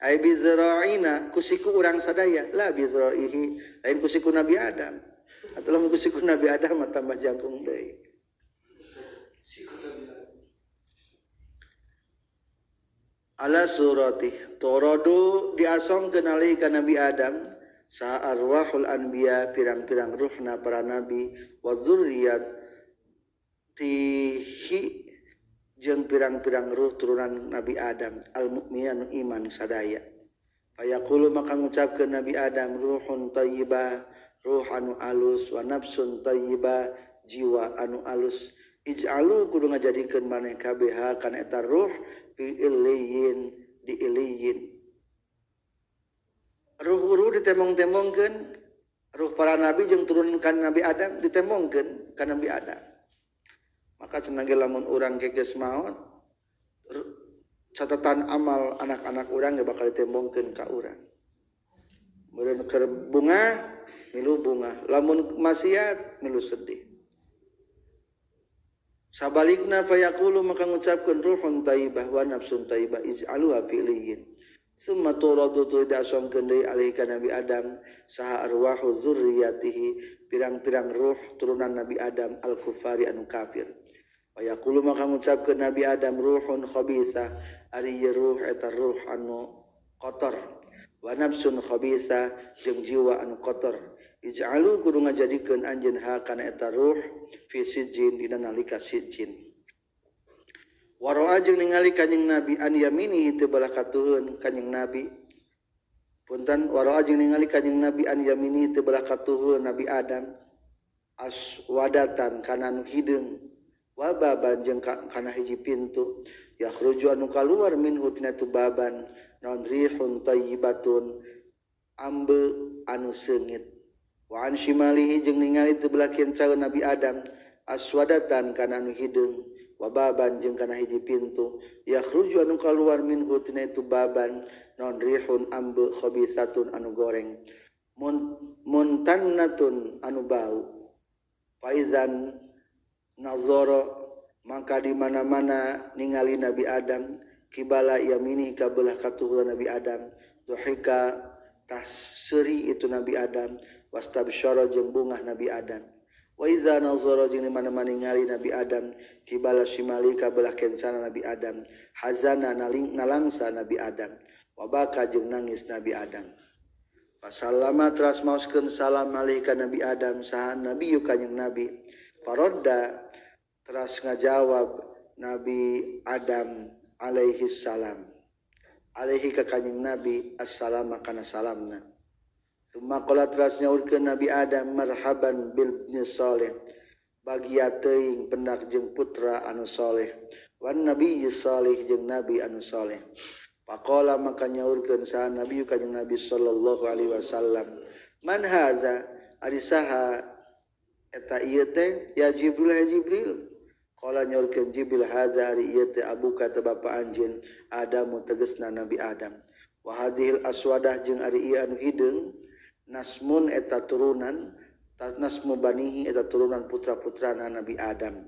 Ai bizra'ina kusiku urang sadaya la bizra'ihi lain kusiku Nabi Adam. Atau lamun kusiku Nabi Adam mah tambah jangkung deui. Ala surati turadu diasongkeun alai ka Nabi Adam sa arwahul anbiya pirang-pirang ruhna para nabi wa zurriyat tihi jeung pirang-pirang ruh turunan Nabi Adam al mukminin iman sadaya. Fayaqulu maka ngucapkeun Nabi Adam ruhun thayyibah ruh anu alus wa nafsun thayyibah jiwa anu alus ij'alu kudu ngajadikeun maneh kabeh kana eta ruh fi illiyin di illiyin. Ruh-ruh ditembong-tembongkeun, ruh para nabi jeung turunkan Nabi Adam ditembongkeun ka Nabi Adam. Maka cenah ge lamun urang geus maot, catatan amal anak-anak urang ge bakal ditembongkeun ka urang. Meureun keur bunga milu bunga, lamun maksiat milu sedih. Sabalikna fayaqulu maka ngucapkeun ruhun thayyibah wa nafsun thayyibah ij'aluha fi illiyin. Summa turadu tu diasongkeun deui alaihi ka Nabi Adam saha arwahu zurriyatihi pirang-pirang ruh turunan Nabi Adam al-kufari anu kafir. Wa yaqulu maka ngucapkeun Nabi Adam ruhun khabitha ari ruh eta ruh anu kotor wa nafsun khabitha jeung jiwa anu kotor ij'alu kudu ngajadikeun anjeun ha kana eta ruh fi sijin dina nalika sijin. Waro'a jeung ningali kanjing Nabi an yaminihi teu belah katuheun kanjing Nabi. Punten waro'a jeung ningali kanjing Nabi an yaminihi teu belah katuheun Nabi Adam aswadatan kana nu hideung wa baban jeung kana hiji pintu yakhruju anu kaluar minhu tina tu baban naon rihun thayyibatun ambe anu seungit. Wa an shimalihi jeung ningali teu belah kencaeun Nabi Adam aswadatan kana anu hideung wababan jeung kana hiji pintu yakhruju anu kaluar minhu tina itu baban non rihun ambe khabisatun anu goreng muntannatun anu bau. Faizan nazara maka di mana-mana ningali Nabi Adam kibala yamini ka belah katuhura Nabi Adam duhika tasri itu Nabi Adam wastabsyara jeung bungah Nabi Adam. Wa iza nazara jeung mana-mana ningali Nabi Adam kibala shimali ka belah kencana Nabi Adam hazana nalangsa Nabi Adam wa baka jeung nangis Nabi Adam. Fasallama teras maoskeun salam alaihi ka Nabi Adam saha nabi kanjing Nabi. Faradda teras ngajawab Nabi Adam alaihi salam alaihi ka kanjing Nabi assalama kana salamna. Tsumma qala teras nyaurkeun Nabi Adam marhaban bil ibni saleh bagia teuing pendak jeung putra anu saleh wan nabiyyi saleh jeung nabi anu saleh. Faqala maka nyaurkeun saha nabi kanjing Nabi sallallahu alaihi wasallam man haza ari saha eta ieu teh ya Jibril ya Jibril. Qala nyaurkeun Jibril haza ari ieu teh abuka teh bapa anjeun Adamu tegasna Nabi Adam. Wa hadhil aswadah jeung ari ieu anu hideung nasmun eta turunan nasmu banihi eta turunan putra-putrana Nabi Adam.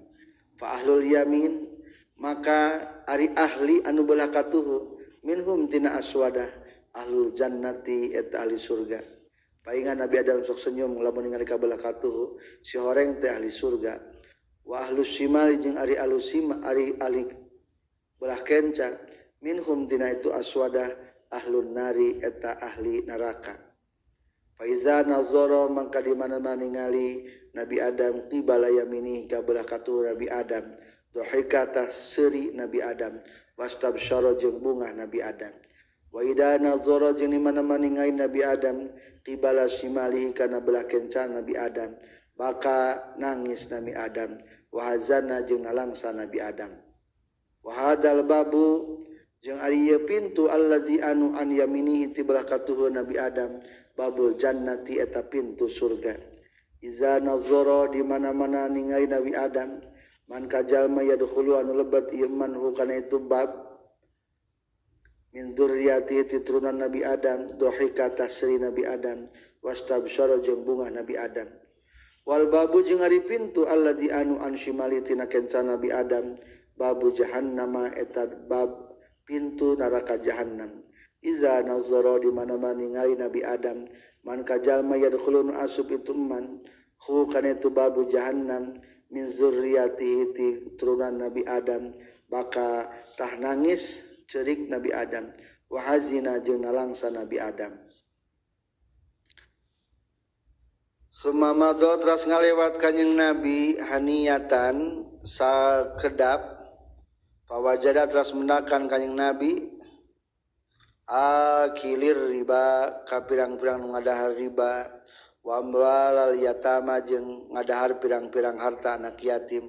Fa ahlul yamin maka ari ahli anu belah katuhu minhum tina aswadah ahlul jannati eta ahli surga. Paingan Nabi Adam sok senyum lamun ningali ka belah katuhu si horeng teh ahli surga. Wa ahlus shimali jeung ari alusima ari ahli belah kenca minhum tina itu aswadah ahlun nari eta ahli neraka. Faiza nazara mangka di mana-mana ningali Nabi Adam qibala yamini ka belah katuhu Nabi Adam dhahika tasri Nabi Adam wastabsyara jeung bungah Nabi Adam. Wa idza nazara jeung di mana-mana ningali Nabi Adam qibala shimalihi kana belah kenca Nabi Adam baka nangis Nabi Adam wa hazana jeung nalangsa Nabi Adam. Wa hadal babu jeung ari ieu pintu allazi anu an yaminihi ti belah katuhu Nabi Adam babul jannati eta pintu surga. Iza nazara di mana-mana ningali Nabi Adam man kajalma yadkhulu anu lebat ieu man kana itu bab min dzurriyyati ti turunan Nabi Adam dhahika tasri Nabi Adam wastabsyara jeung bungah Nabi Adam. Wal babu jeung ari pintu alladzi anu an shimali tina kenca Nabi Adam babu jahannama eta bab pintu neraka jahannam. Iza nazara di mana-mana ningali Nabi Adam man kajalma yadkhulun asub itu man hu kana itu babu jahannam min zurriyatihi ti turunan Nabi Adam baka tah nangis cerik Nabi Adam wa hazina jeung nalangsa Nabi Adam. Sumama do teras ngalewat kanjing Nabi haniyatan sakedap fawajada teras mendakan kanjing Nabi Akilir riba ka pirang-pirang nu ngadahar riba wa amwalal yatama jeung ngadahar pirang-pirang harta anak yatim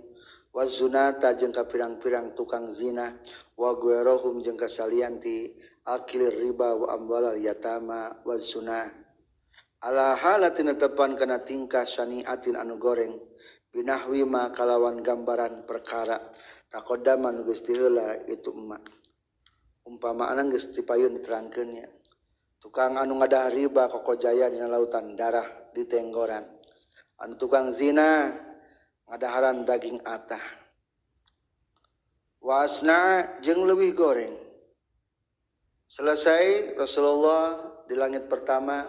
wa zunata jeung ka pirang-pirang tukang zina wa guerohum jeung kasalianti akilir riba wa amwalal yatama wa zuna ala halatin tepan kana tingkah syani'atin anu goreng binahwi ma kalawan gambaran perkara taqaddama nu geus tiheula itu emak umpamaan geus dipayun diterangkeun nya tukang anu ngadahar riba kokojaya dina lautan darah di tenggoran anu tukang zina ngadaharan daging atah wasna jeung leuwih goreng. Selesai Rasulullah di langit pertama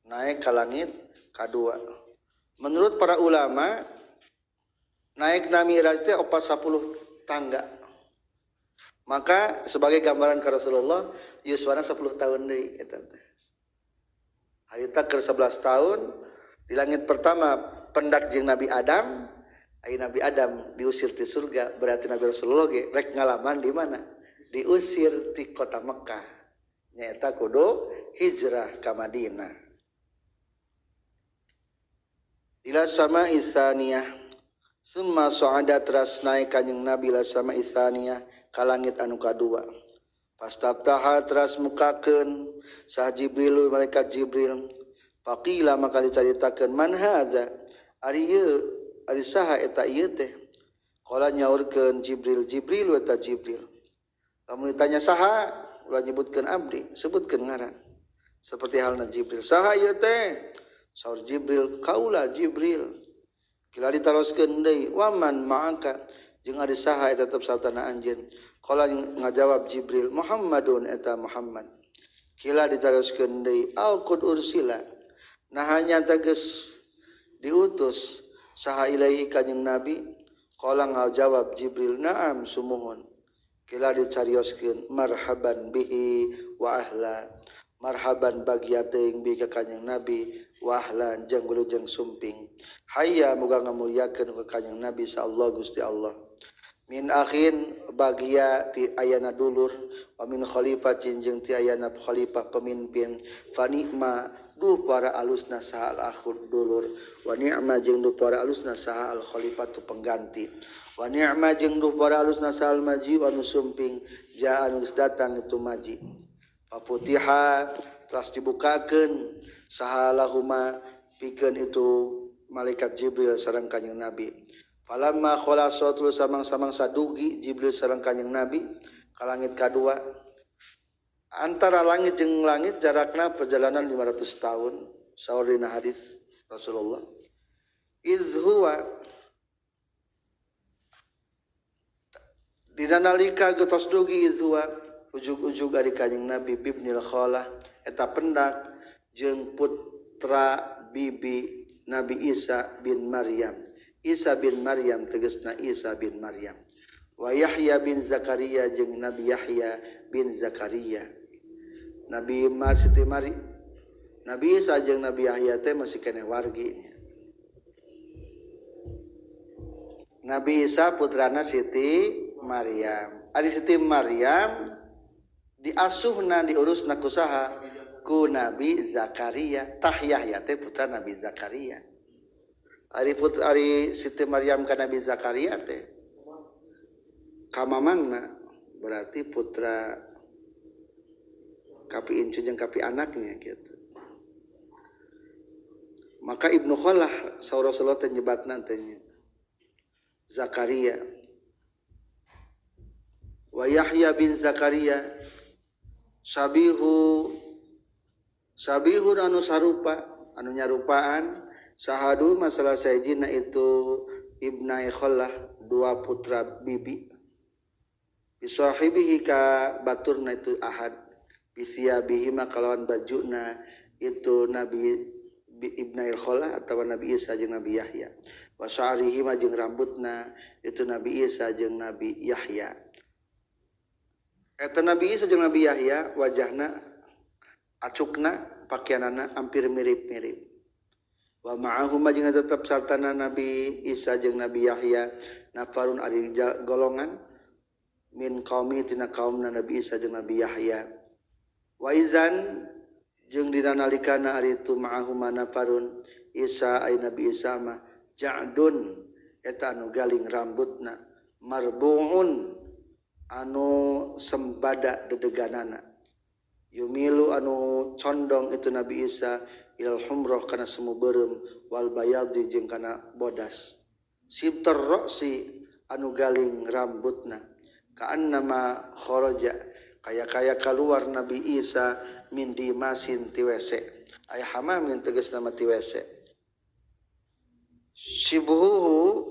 naik ke langit kedua. Menurut para ulama naik Mi'raj teh 40 tangga. Maka sebagai gambaran ke Rasulullah yuswana 10 tahun deui eta teh. Harita keur 11 tahun di langit pertama pendak jeung Nabi Adam, ai Nabi Adam diusir ti surga, berarti Nabi Rasulullah ge rek ngalaman di mana? Diusir ti kota Mekah. Nyaeta kudu hijrah ka Madinah. Ila sama itsaniyah summa sa'ada teras naik kanjeng Nabi ila sama itsaniyah ka langit anu kadua. Fastabtaha teras mukakeun sah Jibril malaikat Jibril. Faqila maka dicaritakeun man hadza ari ieu ari saha eta ieu teh. Qala nyaurkeun Jibril Jibril eta Jibril. Lamun ditanya saha ulah nyebutkeun abdi, sebutkeun ngaran. Seperti halna Jibril, saha ieu teh? Saur Jibril kaula Jibril. Kila ditaroskeun deui waman ma'aka jeung ari saha eta tetep sartana anjeun. Qala ngajawab Jibril Muhammadun eta Muhammad. Kila ditaroskeun deui au qad ursila nah hanya tegas diutus saha ilaihi kanjeng Nabi. Qala ngajawab Jibril na'am sumuhun. Kila dicarioskeun marhaban bihi wa ahla marhaban bagia teuing bi ka kanjeng Nabi wa ahlan jeung wilujeng sumping hayya muga ngamulyakeun ka kanjeng Nabi sallallahu Gusti Allah min akhin bagia ti ayana dulur wa min khalifatin jeung ti ayana khalifah pemimpin fa nikma duh para alusna saha al akhur dulur wa ni'ma jeung duh para alusna saha al khalifatu pengganti wa ni'ma jeung duh para alusna saha al maji anu sumping jaa anu geus datang itu maji faputiha teras dibukakeun saha lahuma pikeun itu malaikat Jibril sareng kanjeng Nabi. Falamma khalasa tulus samang-samang sadugi Jibril sareng kanjeng Nabi ka langit kadua. Antara langit jeung langit jarakna perjalanan 500 tahun saur dina hadis Rasulullah. Iz huwa dina nalika geus dugi iz huwa ujug-ujug ari kanjeng Nabi bibnil khalah eta pendak jeung putra bibi Nabi Isa bin Maryam. Isa bin Maryam tegasna Isa bin Maryam. Wa Yahya bin Zakaria jeung Nabi Yahya bin Zakaria. Nabi Siti Mari Nabi Isa jeung Nabi Yahya teh masih keneh wargi. Nabi Isa putrana Siti Maryam. Ari Siti Maryam diasuhna diurusna ku saha? Ku Nabi Zakaria. Tah Yahya teh putra Nabi Zakaria. Ari putra ari Siti Maryam ka Nabi Zakaria teh kamamangna berarti putra kapi incu jeung kapi anaknya gitu. Maka Ibnu Khalah saur Rasulullah teh nyebatna teh Zakaria wa Yahya bin Zakaria sabihu sabihun anu sarupa anu nyarupaan sahadu masalah sayjina itu Ibnai Khalah dua putra bibi bisahibihi ka baturna itu ahad bisiabihi kalawan bajuna itu Nabi Ibnai Khalah atau Nabi Isa jeung Nabi Yahya wa sya'rihi jeung rambutna itu Nabi Isa jeung Nabi Yahya. Eta Nabi Isa jeung Nabi Yahya wajahna acukna pakaianana hampir mirip-mirip. Wa ma'ahum jeung tetep sartana Nabi Isa jeung Nabi Yahya nafarun ari golongan min qaumi tina kaumna Nabi Isa jeung Nabi Yahya. Wa izan jeung dina nalikana ari itu ma'ahuma nafarun Isa ay Nabi Isa mah ja'dun eta anu galing rambutna marbu'un anu sembada dedeganana yumilu anu condong itu Nabi Isa ilal humroh kana semu beureum wal bayadi jeung kana bodas sibtar ra'si anu galing rambutna ka'annama kharaja kaya-kaya keluar Nabi Isa min dimasin ti wese aya hamamin tegasna mah ti wese sibuhu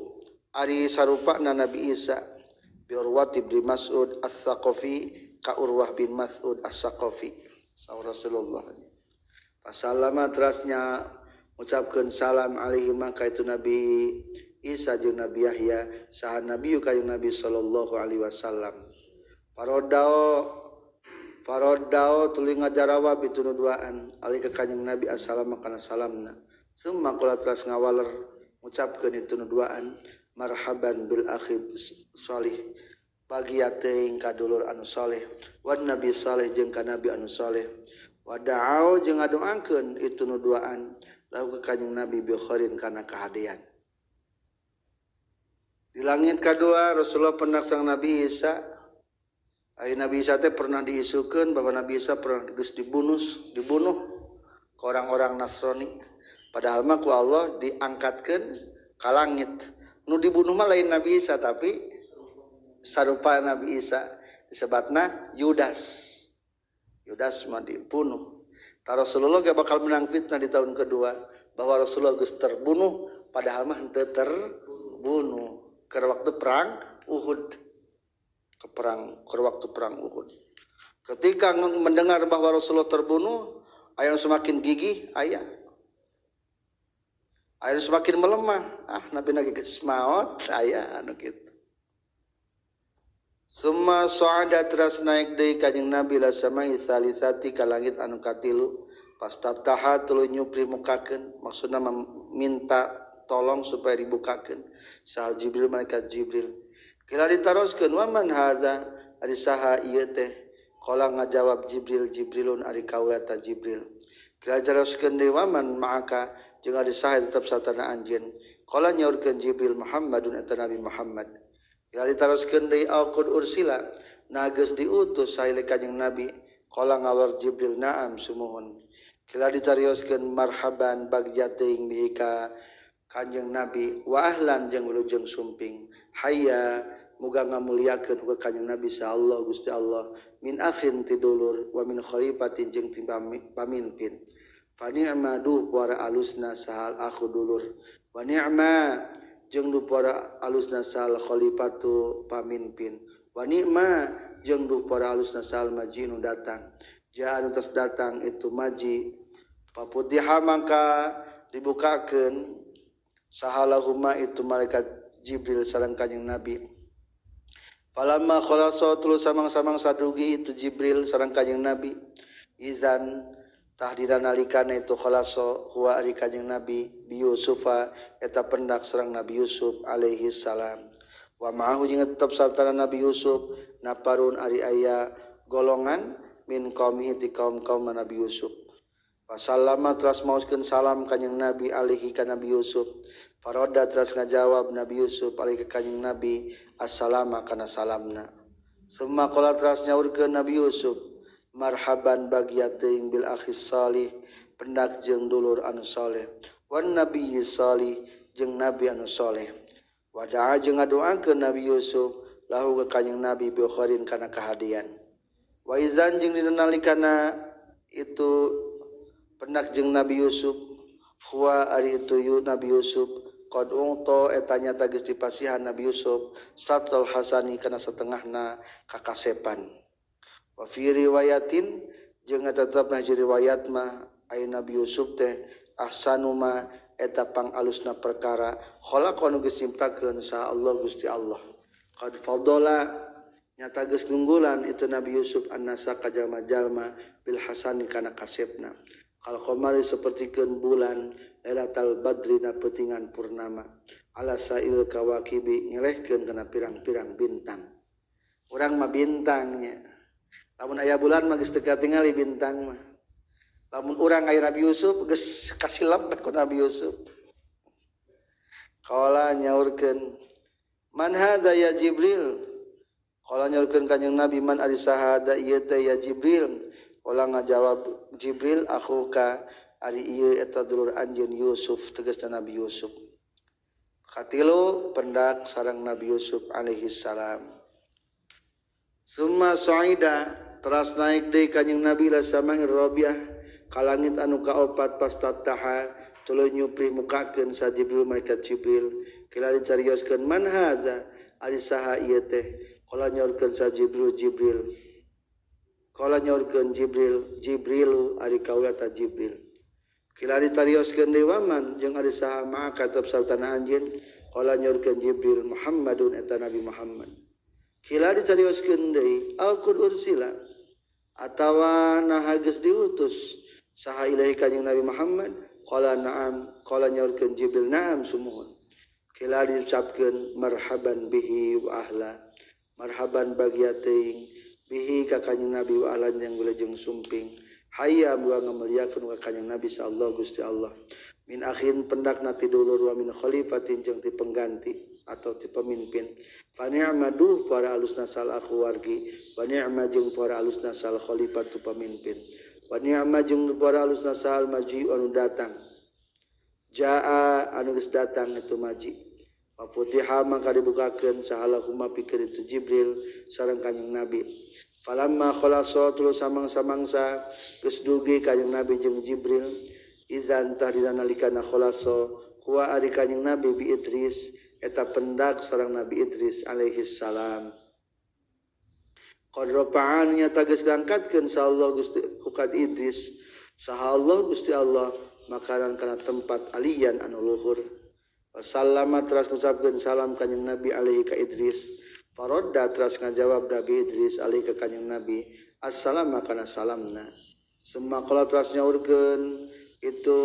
ari sarupana Nabi Isa bi Urwah bin Mas'ud As-Saqafi ka Urwah bin Mas'ud As-Saqafi saur Rasulullah. Pasallama terasnya ucapkeun salam alaihi maka itu Nabi Isa jeung Nabi Yahya saha Nabi ka Nabi sallallahu alaihi wasallam. Farodao tuluy ngajarawab itu nu duaan alih ka kanjeng Nabi assalamu kana salamna. Summa qala teras ngawaler ngucapkeun itu nu duaan marhaban bil akhi salih bagia teuing ka dulur anu saleh wan nabi saleh jeung ka nabi anu saleh wa da'au jeung ngadoakeun itu nu duaan lahu ka kanjeng Nabi bi khairin kana kahadean. Di langit kadua Rasulullah pernah sang Nabi Isa. Ai Nabi Isa teh pernah diisukeun bahwa Nabi Isa pernah geus dibunuh ke orang-orang Nasrani. Padahal mah ku Allah diangkatkeun ka langit. Nu dibunuh mah lain Nabi Isa tapi sarupa Nabi Isa disebatna Yudas. Yudas mah dibunuh. Ta Rasulullah ge bakal menang fitnah di tahun kedua bahwa Rasulullah geus terbunuh padahal mah henteu terbunuh keur waktu perang Uhud. Ke waktu perang Uhud. Ketika mendengar bahwa Rasulullah terbunuh, ayam semakin gigih, ayah. Ayam semakin melemah. Ah, Nabi lagi geus maot, aya anu kitu. Summa sa'ada teras naik deui kanjeng Nabi la samai salisati ka langit anu katilu. Pastabtaha tuluy nyupri mukakeun, maksudna meminta tolong supaya dibukakeun. Sahal Jibril malaikat Jibril. Kila ditaroskeun wa man hadza ari saha ieu teh? Qala ngajawab Jibril Jibrilun ari kaula ta Jibril. Kila ditaroskeun deui wa man ma'aka jeung ari saha tetep satana anjeun. Qala nyaurkeun Jibril Muhammadun eta Nabi Muhammad. Kila ditaroskeun deui aqud ursila na geus diutus sae kanjeng Nabi. Qala ngawar Jibril na'am sumuhun. Kila dicarioskeun marhaban bagja teuing bihi ka kanjeng Nabi wa ahlan jeung wilujeng sumping. Hayya muga ngamuliakeun ka kanjeng Nabi sa Allah Gusti Allah min akhin ti dulur wa min khalifatin jeung ti pamimpin. Fa ni'ma duh para alusna sahal akhu dulur wa ni'ma jeung duh para alusna sahal khalifatu pamimpin wa ni'ma jeung duh para alusna sahal maji nu datang. Jaa tos datang itu maji paputiha mangka dibukakeun sahalahuma itu malaikat Jibril sareng kanjeng Nabi. Falamma khalasa tulu samang-samang sadugi itu Jibril sareng kanjeng Nabi. Izan tahdida nalikana itu khalasa huwa ari kanjeng Nabi bi Yusufa eta pendak sareng Nabi Yusuf alaihi salam. Wa ma'ahu jeung tetep sartana Nabi Yusuf naparun ari aya golongan min qaumihi ti kaum-kaum Nabi Yusuf. Fasallama teras maoskeun salam kanjeng Nabi alaihi ka Nabi Yusuf. Faroda teras ngajawab Nabi Yusuf alaihi ka kanjeng Nabi assalama kana salamna. Summa qala teras nyaurkeun Nabi Yusuf marhaban bagia teuing bil akhi salih pendak jeung dulur anu saleh wan nabiyyi salih jeung nabi anu saleh. Wada'a jeung ngadoakeun Nabi Yusuf lahu ka kanjeng Nabi bi khairin kana kahadian. Wa izan jeung dina nalikana itu pendak jeung Nabi Yusuf huwa ari itu Nabi Yusuf qad ungto eta nyata geus dipasihan Nabi Yusuf satrul hasani kana setengahna kakasepan. Wa fi riwayatin jeung tetepna hiji riwayat mah aya Nabi Yusuf teh ahsanuma eta pangalusna perkara khalaqa nu geus nyiptakeun saha Allah Gusti Allah. Qad fadala nyata geus nunggulan itu Nabi Yusuf annasa ka jalma-jalma bil hasani kana kasepna. Kal qamari sapertikeun bulan lailatal badri na peutingan purnama ala sail kawakibi ngelehkeun kana pirang-pirang bintang. Urang mah bintangnya. Lamun aya bulan mah geus teu katingali bintang mah. Lamun urang aya Nabi Yusuf geus kasilap ku Nabi Yusuf. Qala nyaurkeun man hadza ya Jibril? Qala nyaurkeun kanjing Nabi man ari saha da ieu teh ya Jibril? Qala ngajawab Jibril akhuka ari ieu eta dulur anjeun Yusuf tegasna Nabi Yusuf. Katilu pendak sareng Nabi Yusuf alaihi salam. Summa sa'ida teras naik deui kanjing Nabi la sama'ir rabiah ka langit anu kaopat pastataha tuluy nyupri mukakeun sa Jibril malaikat Jibril kila dicarioskeun man hadza ari saha ieu teh qala nyaurkeun sa Jibril Jibril qala nyaurkeun Jibril Jibrilu ari kaula ta Jibril kila ditarioskeun deui waman jeung ari saha maka tetep sartana anjeun qala nyaurkeun Jibril Muhammadun eta Nabi Muhammad kila dicarioskeun deui au qad ursila atawa naha geus diutus saha ilahi kanjing Nabi Muhammad qala na'am qala nyaurkeun Jibril na'am sumuhun kila diucapkeun marhaban bihi wa ahla marhaban bagia teuing bihi ka kanjing Nabi wa ahlan yang wilujeng sumping hayya muga ngamuliakeun ka kanjing Nabi sallallahu Gusti Allah min akhin pendakna ti dulur wa min khalifatin jeung ti pengganti atau ti pemimpin fa ni'madu para alusna sal akhu wargi wa ni'ma jeung para alusna sal khalifatu pemimpin wa ni'ma jeung para alusna sal maji anu datang jaa anu geus datang itu maji wa futiha mangka dibukakeun sahalahuma pikeun itu Jibril sareng kanjing Nabi falamma khalasa tulus samang-samangsa geus dugi kanjing Nabi jeung Jibril izan tah dina nalikana khalasa huwa ari kanjing Nabi bi Idris eta pendak sareng Nabi Idris alaihi salam. Qad rafa'an nyata geus diangkatkeun sa Allah Gusti hukad Idris saha Allah Gusti Allah makanan kana tempat alian anu luhur. Wasallama teras ngucapkeun salam kanjing Nabi alaihi ka Idris. Faradda teras ngajawab Nabi Idris alaihi ka kanjing Nabi assalama kana salamna. Summa qala teras nyaurkeun itu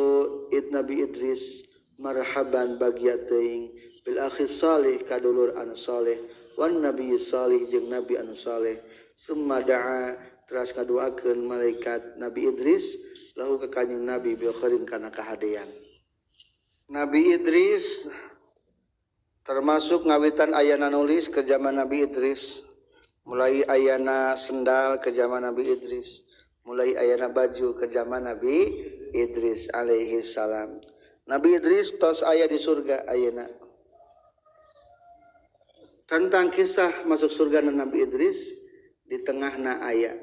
id Nabi Idris marhaban bagia teuing bil akhi salih kadulur anu saleh wan nabi salih jeung nabi anu saleh. Summa da'a teras ngaduakeun malaikat Nabi Idris lahu ka kanjing Nabi bil khairin kana kahadean. Nabi Idris termasuk ngawitan ayana nulis ke zaman Nabi Idris, mulai ayana sendal ke zaman Nabi Idris, mulai ayana baju ke zaman Nabi Idris alaihi salam. Nabi Idris tos aya di surga ayana. Tentang kisah masuk surga Nabi Idris di tengahna aya.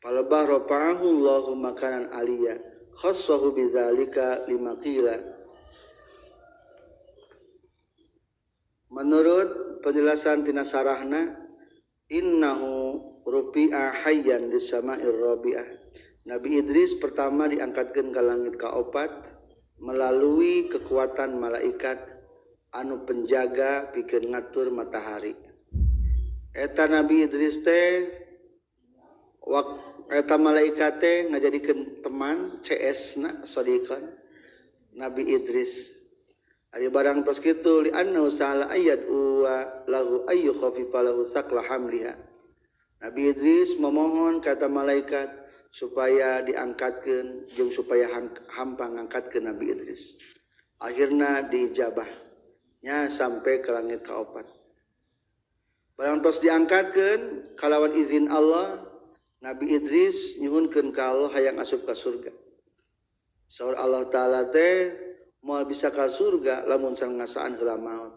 Palebah rafa'ahu Allahu makanan aliyah khassahu bizalika lima qila. Menurut penjelasan tina sarahna innahu rufi'a hayyan lisama'ir rabi'ah. Nabi Idris pertama diangkatkeun ka langit kaopat melalui kekuatan malaikat anu penjaga pikeun ngatur matahari. Eta Nabi Idris teh eta malaikat teh ngajadikeun teman CS na sadiqan Nabi Idris. Ari barang tos kitu li annahu sa'ala ayat wa lahu ayyu khafifa lahu saqla hamliha. Nabi Idris memohon kata malaikat supaya diangkatkeun jeung supaya hampa ngangkatkeun Nabi Idris. Akhirna diijabah nya sampai ke langit kaopat. Barang tos diangkatkeun kalawan izin Allah, Nabi Idris nyuhunkeun ka Allah hayang asup ka surga. Saur Allah Ta'ala teh moal bisa ka surga lamun sangasaan heula maot.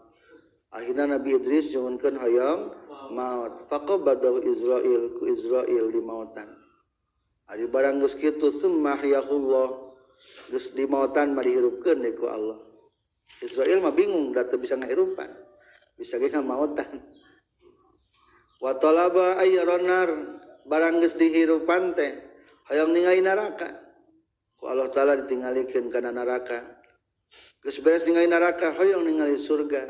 Akhirna Nabi Idris nyuhunkeun hayang maot. Faqabadahu Israil ku Israil di mautan. Ari barang geus kitu summa ahyahullah geus di mautan mah dihirupkeun deui ku Allah. Israil mah bingung da teu bisa ngahirupan. Bisa ge ngamautan. Wa talaba ayranar barang geus dihirupan teh hayang ningali neraka. Ku Allah Ta'ala ditinggalikeun kana neraka. Geus beres ningali neraka hoyong ningali surga.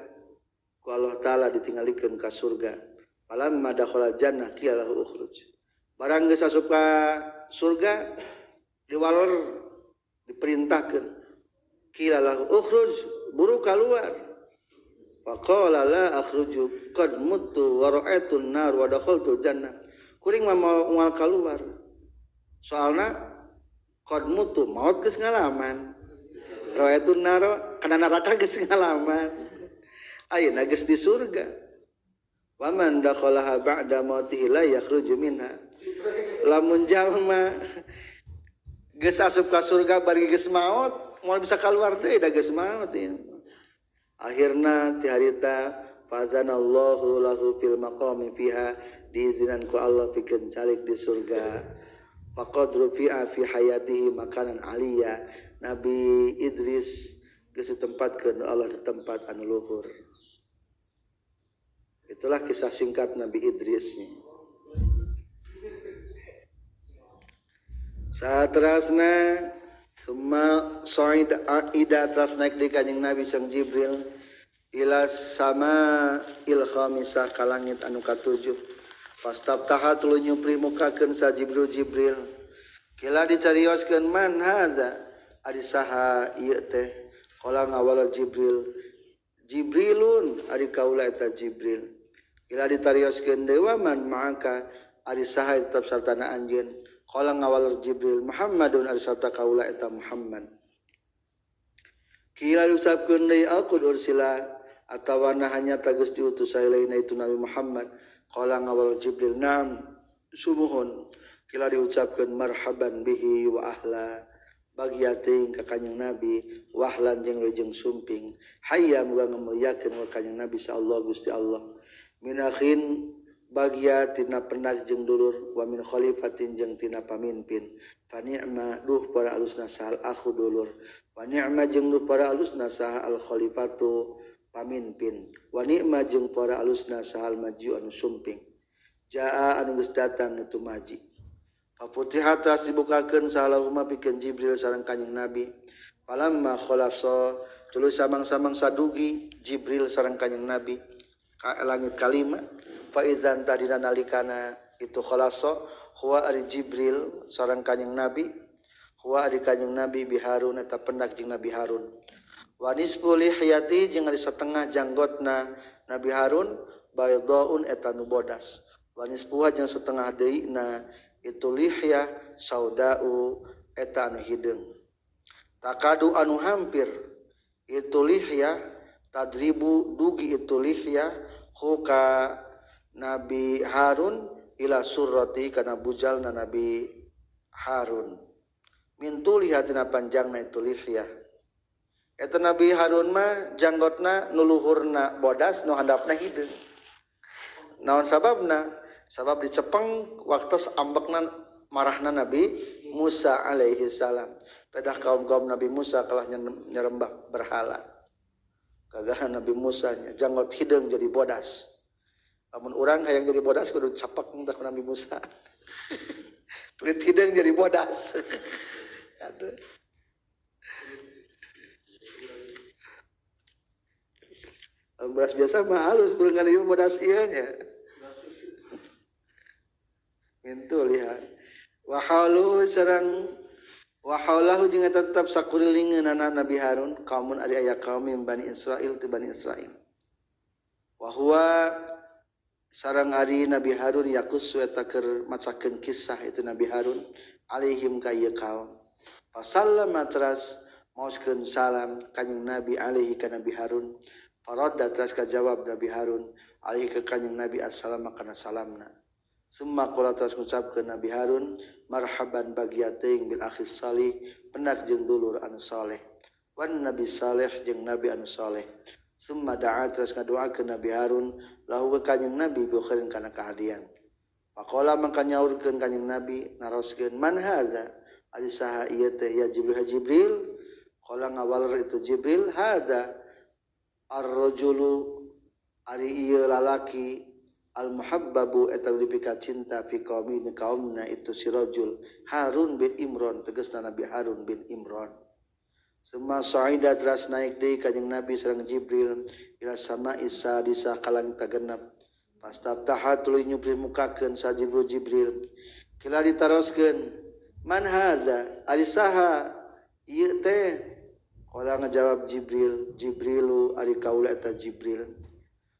Ku Allah Ta'ala ditinggalikeun ka surga. Falamma dakhala jannah qila lahu ukhruj. Barang geus asup ka surga diwaler diperintahkeun qila lahu ukhruj buru kaluar. Faqala la akhruju qad muttu wa ra'aytu an-nar wa dakhaltu jannah. Kuring mah moal kaluar. Soalna qad muttu maot geus ngalaman. Ra'aytu an-nar kana neraka geus ngalaman. Ayeuna geus di surga. Wa man dakhalaha ba'da mautihi la yakhruju minha. Lamun jalma geus asup ka surga bari geus maot, moal bisa kaluar deui da geus maot ieu. Akhirna ti harita fazanallahu lahu fil maqami fiha diizinan ku Allah pikeun calik di surga. Faqad rufi'a fi hayatihi makanan aliyah. Nabi Idris geus ditempatkeun Allah di tempat anu luhur. Itulah kisah singkat Nabi Idris. Saterasna summa sa'ida ida teras naik di kanjeng Nabi sang Jibril ila sama il khamisah ka langit anu katujuh. Fastabtaha tuluy nyupri mukakeun sa Jibril Jibril. Kila dicarioskeun man hadza ari saha ieu teh? Qala ngawal Jibril. Jibrilun ari kaula eta Jibril. Kila ditarioskeun deui man ma'aka ari saha tetep sartana anjeun? Qala ngawal Jibril Muhammadun ari sarta kaula eta Muhammad. Kila diucapkeun deui aqud ursila atawa hanya tagus diutus saelaina itu Nabi Muhammad. Qala ngawal Jibril na'am sumuhun. Kila diucapkeun marhaban bihi wa ahla bagiating ka kanjeng Nabi wahlan jeung leujeung sumping hayya muga ngamuliakeun ka kanjeng Nabi sa Allah Gusti Allah min akhin bagia tina pendak jeung dulur wa min khalifatin jeung tina pamimpin fa ni'ma duh para alusna sahal akhu dulur wa ni'ma jeung duh para alusna sahal al khalifatu pamimpin wa ni'ma jeung para alusna sahal maju anu sumping jaa anu geus datang itu maji faputihat teras dibukakeun sahalahuma pikeun Jibril sareng kanjeng Nabi falamma khalasa tuluy samang-samang sadugi Jibril sareng kanjeng Nabi ka langit kalima fa izan tadina nalikana itu khalasa huwa ari Jibril sareng kanjeng Nabi huwa ari kanjeng Nabi bi Harun eta pendak jeung Nabi Harun wa nisfu lihyati jeung ari setengah janggotna Nabi Harun baydaun eta nu bodas wa nisfuha jeung setengah deuna itu lihya saudau eta anu hideung takadu anu hampir itu lihya tadribu dugi itu lihya huka Nabi Harun ila surrati kana bujalna Nabi Harun min tuliha tina panjangna itu lihya eta Nabi Harun mah janggotna nu luhurna bodas nu handapna hideung naon sababna sabab dicepeng waktu ambekna marahna Nabi Musa alaihi salam pedah kaum-kaum Nabi Musa kalah nyerembah berhala kagahan Nabi Musa nya janggot hideung jadi bodas. Lamun urang hayang jadi bodas kudu capak tah Nabi Musa. Kulit hideung jadi bodas. Aduh. Lamun bodas biasa mah halus berengan ieu bodas ieu nya. Mintu lihat. Wa halu sareng wa haulahu jeung tetep sakurilingeunana Nabi Harun kaumun ari aya kaum Bani Israil ti Bani Israil. Wa huwa sareng ari Nabi Harun yakus eta keur macakeun kisah itu Nabi Harun alaihim ka ieu kaum. Fasallama teras maoskeun salam kanjeng Nabi alaihi ka Nabi Harun. Faradda teras kajawab Nabi Harun alaihi ka kanjeng Nabi assalama kana salamna. Summa qala teras ngucapkeun Nabi Harun marhaban bagiating bil akhi salih pendak jeung dulur anu saleh wan nabi saleh jeung nabi anu saleh. Summa da'a teras ngadoakeun Nabi Harun lahu ka kanjeng Nabi bi khairin kana kahadian. Faqala mangka nyaurkeun kanjeng Nabi naroskeun man hadza ari saha ieu teh ya Jibril Jibril qala ngawaler itu Jibril hadza ar-rajulu ari ieu lalaki al muhabbabu eta dipika cinta fi qaumi kaumna itu si rajul Harun bin Imran tegasna Nabi Harun bin Imran. Summa sa'ida teras naik deui kanjeng Nabi sareng Jibril ila sama isa disa ka langit kagenep. Fastabtaha tuluy nyupri mukakeun sa Jibril Jibril. Kila ditaroskeun man hadza ari saha ieu teh? Qala ngajawab Jibril, Jibrilu ari kaula eta Jibril.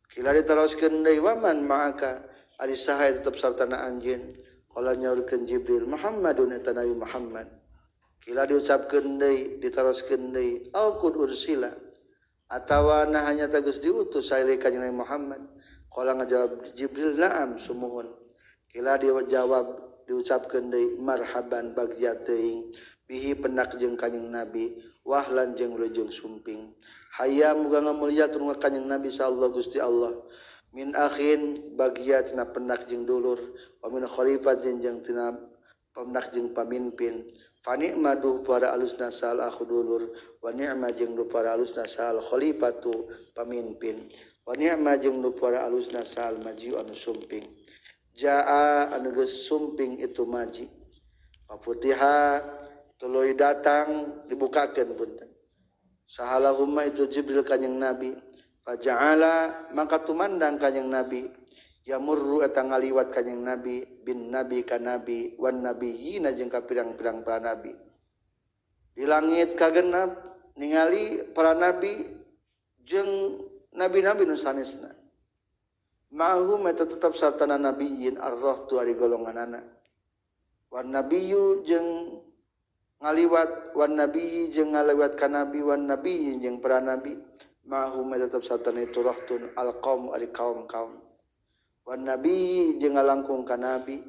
Kila ditaroskeun deui waman ma'aka ari saha tetep sartana anjeun. Qala nyaurkeun Jibril, Muhammadun eta Nabi Muhammad. Kila diucapkeun deui ditaroskeun deui au qud ursila atawa nah hanya geus diutus sae ka Nabi Muhammad. Qala ngajawab Jibril, na'am sumuhun. Kila dijawab diucapkeun deui marhaban bagja teuing bihi pendak jeung kanjing Nabi wahlan jeung wilujeng sumping. Hayya muga ngamulyakeun ka kanjing Nabi sallallahu Gusti Allah min akhin bagya tina pendak jeung dulur wa min khalifatin jeung tina pendak jeung pamimpin. Fa ni'madu para alusna sal akhu dulur wa ni'ma jeung du para alusna sal khalifatu pamimpin wa ni'ma jeung du para alusna sal maji anu sumping. Jaa anu geus sumping itu maji. Fa futiha tuluy datang dibukakeun punten. Sahalahumma itu Jibril kanjing Nabi. Faja'ala maka tumandang kanjing Nabi yamurru eta ngaliwat kanjing Nabi bin nabi ka nabi wan nabiyina jeung ka pirang-pirang para nabi. Di langit kagenap ningali para nabi jeung nabi-nabi nu sanesna. Ma'hum eta tetep sartana nabiyyin arrahtu ari golonganana. Wan nabiyyu jeung ngaliwat wan nabiyyi jeung ngaliwat ka nabi wan nabiyyin jeung para nabi. Ma'hum eta tetep sartana itu rahtun alqaum ari kaum-kaum. Wan nabiyyi jeung ngalangkung ka nabi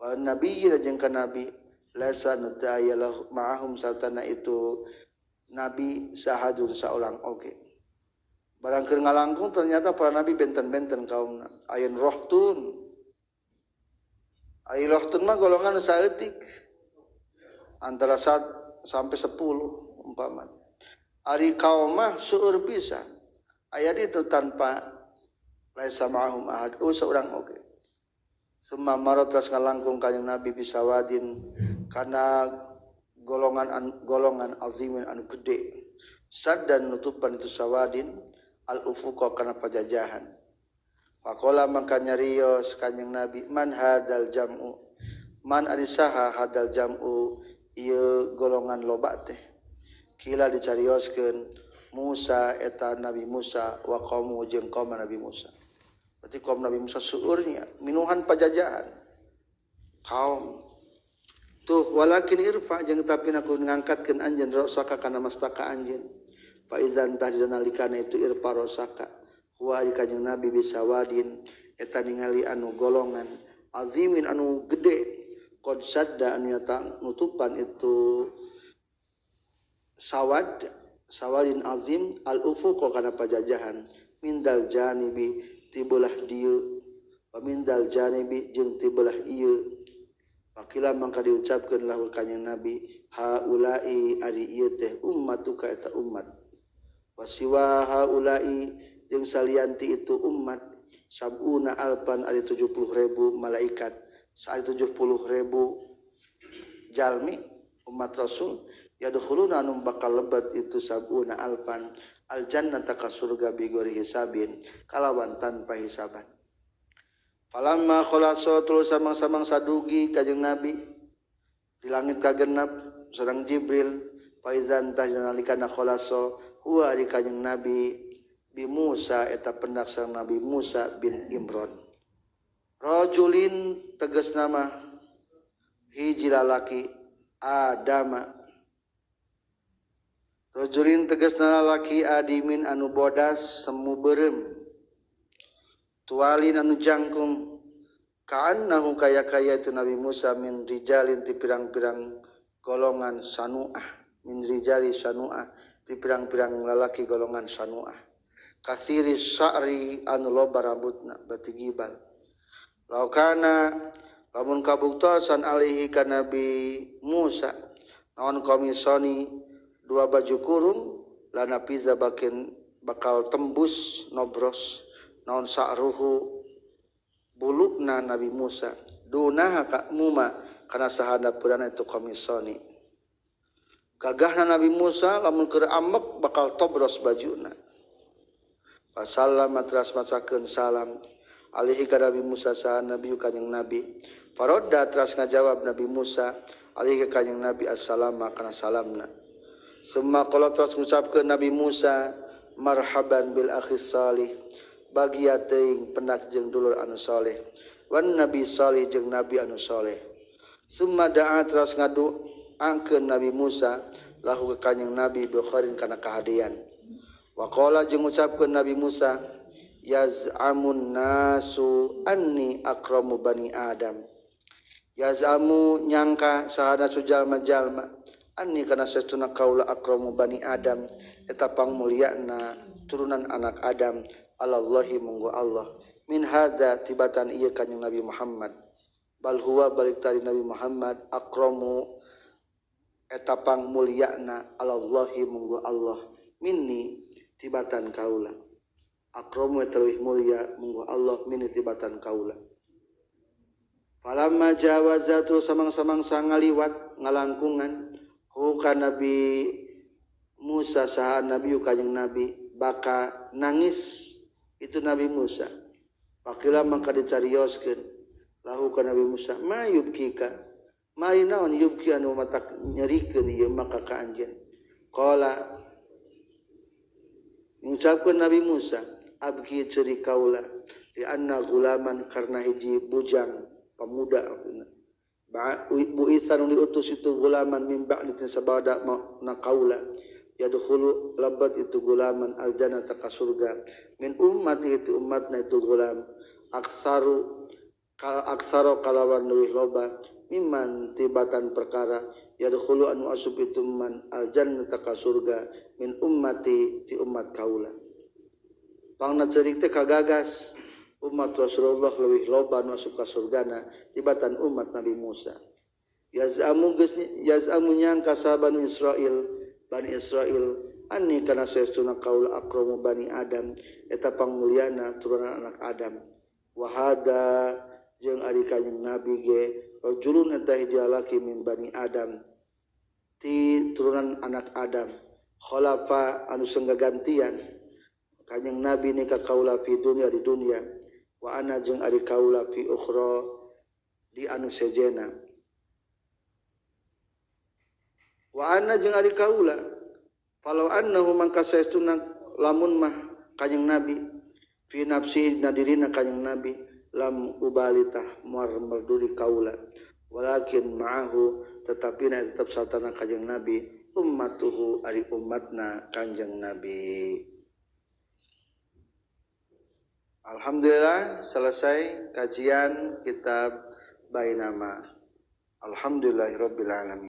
wan nabiyyi jeung ka nabi laisa nu teu aya ma'ahum sartana itu nabi sahadun saurang oge. Barang keur ngalangkung ternyata para nabi benten-benten kaumna. Ayeun rohtun. Ayeun rohtun mah golongan saeutik. Antara 1 sampai 10 umpamana. Ari kaum mah seueur pisan. Aya ditu tanpa laisa ma'ahum ahad. Oh saurang oge. Summa marot teras ngalangkung kanjing Nabi bisawadin kana golongan azimin anu gede. Saddan nutupan itu sawadin al-ufuqa kana pajajahan. Faqala maka nyarios kanjing Nabi man hadzal jam'u man ari saha hadzal jam'u ieu golongan loba teh. Kila dicarioskeun Musa eta Nabi Musa wa qaumu jeung kaum Nabi Musa. Berarti kaum Nabi Musa seueurnya minuhan pajajahan. Kaum tuh walakin irfa jeung tapi aku ngangkatkeun anjeun rosaka kana mastaka anjeun. Fa idzan tahdina nalikana itu irfa rosaka huwa ari kanjing Nabi bisawadin eta ningali anu golongan azimin anu gede qad sadda anu nyata nutupan itu sawad sawadin azim al ufuq kana pajajahan mindal janibi tibelah dieu wa mindal janibi jeung tibelah ieu. Pakila mangka diucapkeun lahu kanjing Nabi haula'i ari ieu teh ummatuka eta umat wasiwa haula'i jeung salianti itu umat sabuna alpan ari 70.000 malaikat ari 70.000 jalmi umat Rasul yadkhuluna anu bakal lebat itu sabuna alpan aljannata ka surga bigori hisabin kalawan tanpa hisaban. Falamma khalaso terus samang-samang sadugi kanjeng Nabi di langit kagenap sareng Jibril faizan tahnalikana khalaso huwa ari kanjeng Nabi bi Musa eta pendak sareng Nabi Musa bin Imran. Rajulin tegas nama hiji lalaki Adama. Rajulin tegas lalaki adimin anu bodas semu beureum. Tualin anu jangkung kaannahu kaya-kaya itu Nabi Musa min rijalin ti pirang-pirang golongan sanuah min rijali sanuah ti pirang-pirang lalaki golongan sanuah katsiri sya'ri anu loba rambutna berarti gibal laukana lamun kabuktosan alaihi ka Nabi Musa naon komisoni dua baju kurung lana piza bakin bakal tembus nobros naon sa'ruhu bulukna Nabi Musa dunaha ka muma kana sahana purana itu komisoni gagahna Nabi Musa lamun keur ambek bakal tobros bajuna. Fasallama teras macakeun salam alaihi ka Nabi Musa saha Nabi kanjing Nabi. Farodda teras ngajawab Nabi Musa alaihi ka kanjing Nabi assalama kana salamna. Summa qala terus ngucapkeun Nabi Musa marhaban bil akhis salih bagia teuing pendak jeung dulur anu saleh wan nabi salih jeung nabi anu saleh. Summa da'a terus ngaduangkeun Nabi Musa lahu ka kanjing Nabi bi khairin kana kahadean. Wa qala jeung ngucapkeun Nabi Musa yaz'amun nasu anni akramu bani Adam. Yaz'amu nyangka sahana sujalma-jalma anni kana saestuna kaula akramu bani Adam eta pangmulyana turunan anak Adam alallahi munggu Allah min hadza tibatan ieu kanjing Nabi Muhammad bal huwa balik tari Nabi Muhammad akramu eta pangmulyana alallahi munggu Allah minni tibatan kaula akramu eta leuwih mulia munggu Allah minni tibatan kaula. Falamma jawaza terus samang-samang ngaliwat ngalangkungan hu ka Nabi Musa saha nabi kanjing Nabi baka nangis itu Nabi Musa. Pakila mangka dicarioskeun lahu ka Nabi Musa ma yubkika mari naon yubki anu matak nyerikeun ieu maka ka anjeun. Qala ngucapkeun Nabi Musa abki ceuri kaula li anna gulaman karna hiji bujang pemuda bu isan diutus itu gulaman min ba'di sabada na kaula yadkhulu labat itu gulaman aljannata ka surga min ummati itu umatna itu gulam aksaru kal aksaro kalawan leuwih loba mimman tibatan perkara yadkhulu anu asup itu man aljannata ka surga min ummati ti umat kaula. Pangna ceurik teh kagagas umat Rasulullah leuwih loba nu asup ka surgana tibatan umat Nabi Musa. Yaz'amu geus yaz'amu nyangka saha Bani Israil anni kana saestuna kaula akramu bani Adam eta pangmulyana turunan anak Adam. Wa hada jeung ari kanjing Nabi ge rajulun eta hiji lalaki min bani Adam ti turunan anak Adam khalafa anu senggagantian kanjing Nabi ni ka kaula fi dunya di dunya wa ana jeung ari kaula fi ukhra di anu sejena wa ana jeung ari kaula falau annahu mangka saestuna lamun mah kanjing Nabi fi nafsi dina dirina kanjing Nabi lam ubalitah marduri kaula walakin ma'ahu tetapi na tetap sartana kanjing Nabi ummatuhu ari umatna kanjeng Nabi. Alhamdulillah selesai kajian kitab Bainama. Alhamdulillahirabbil alamin.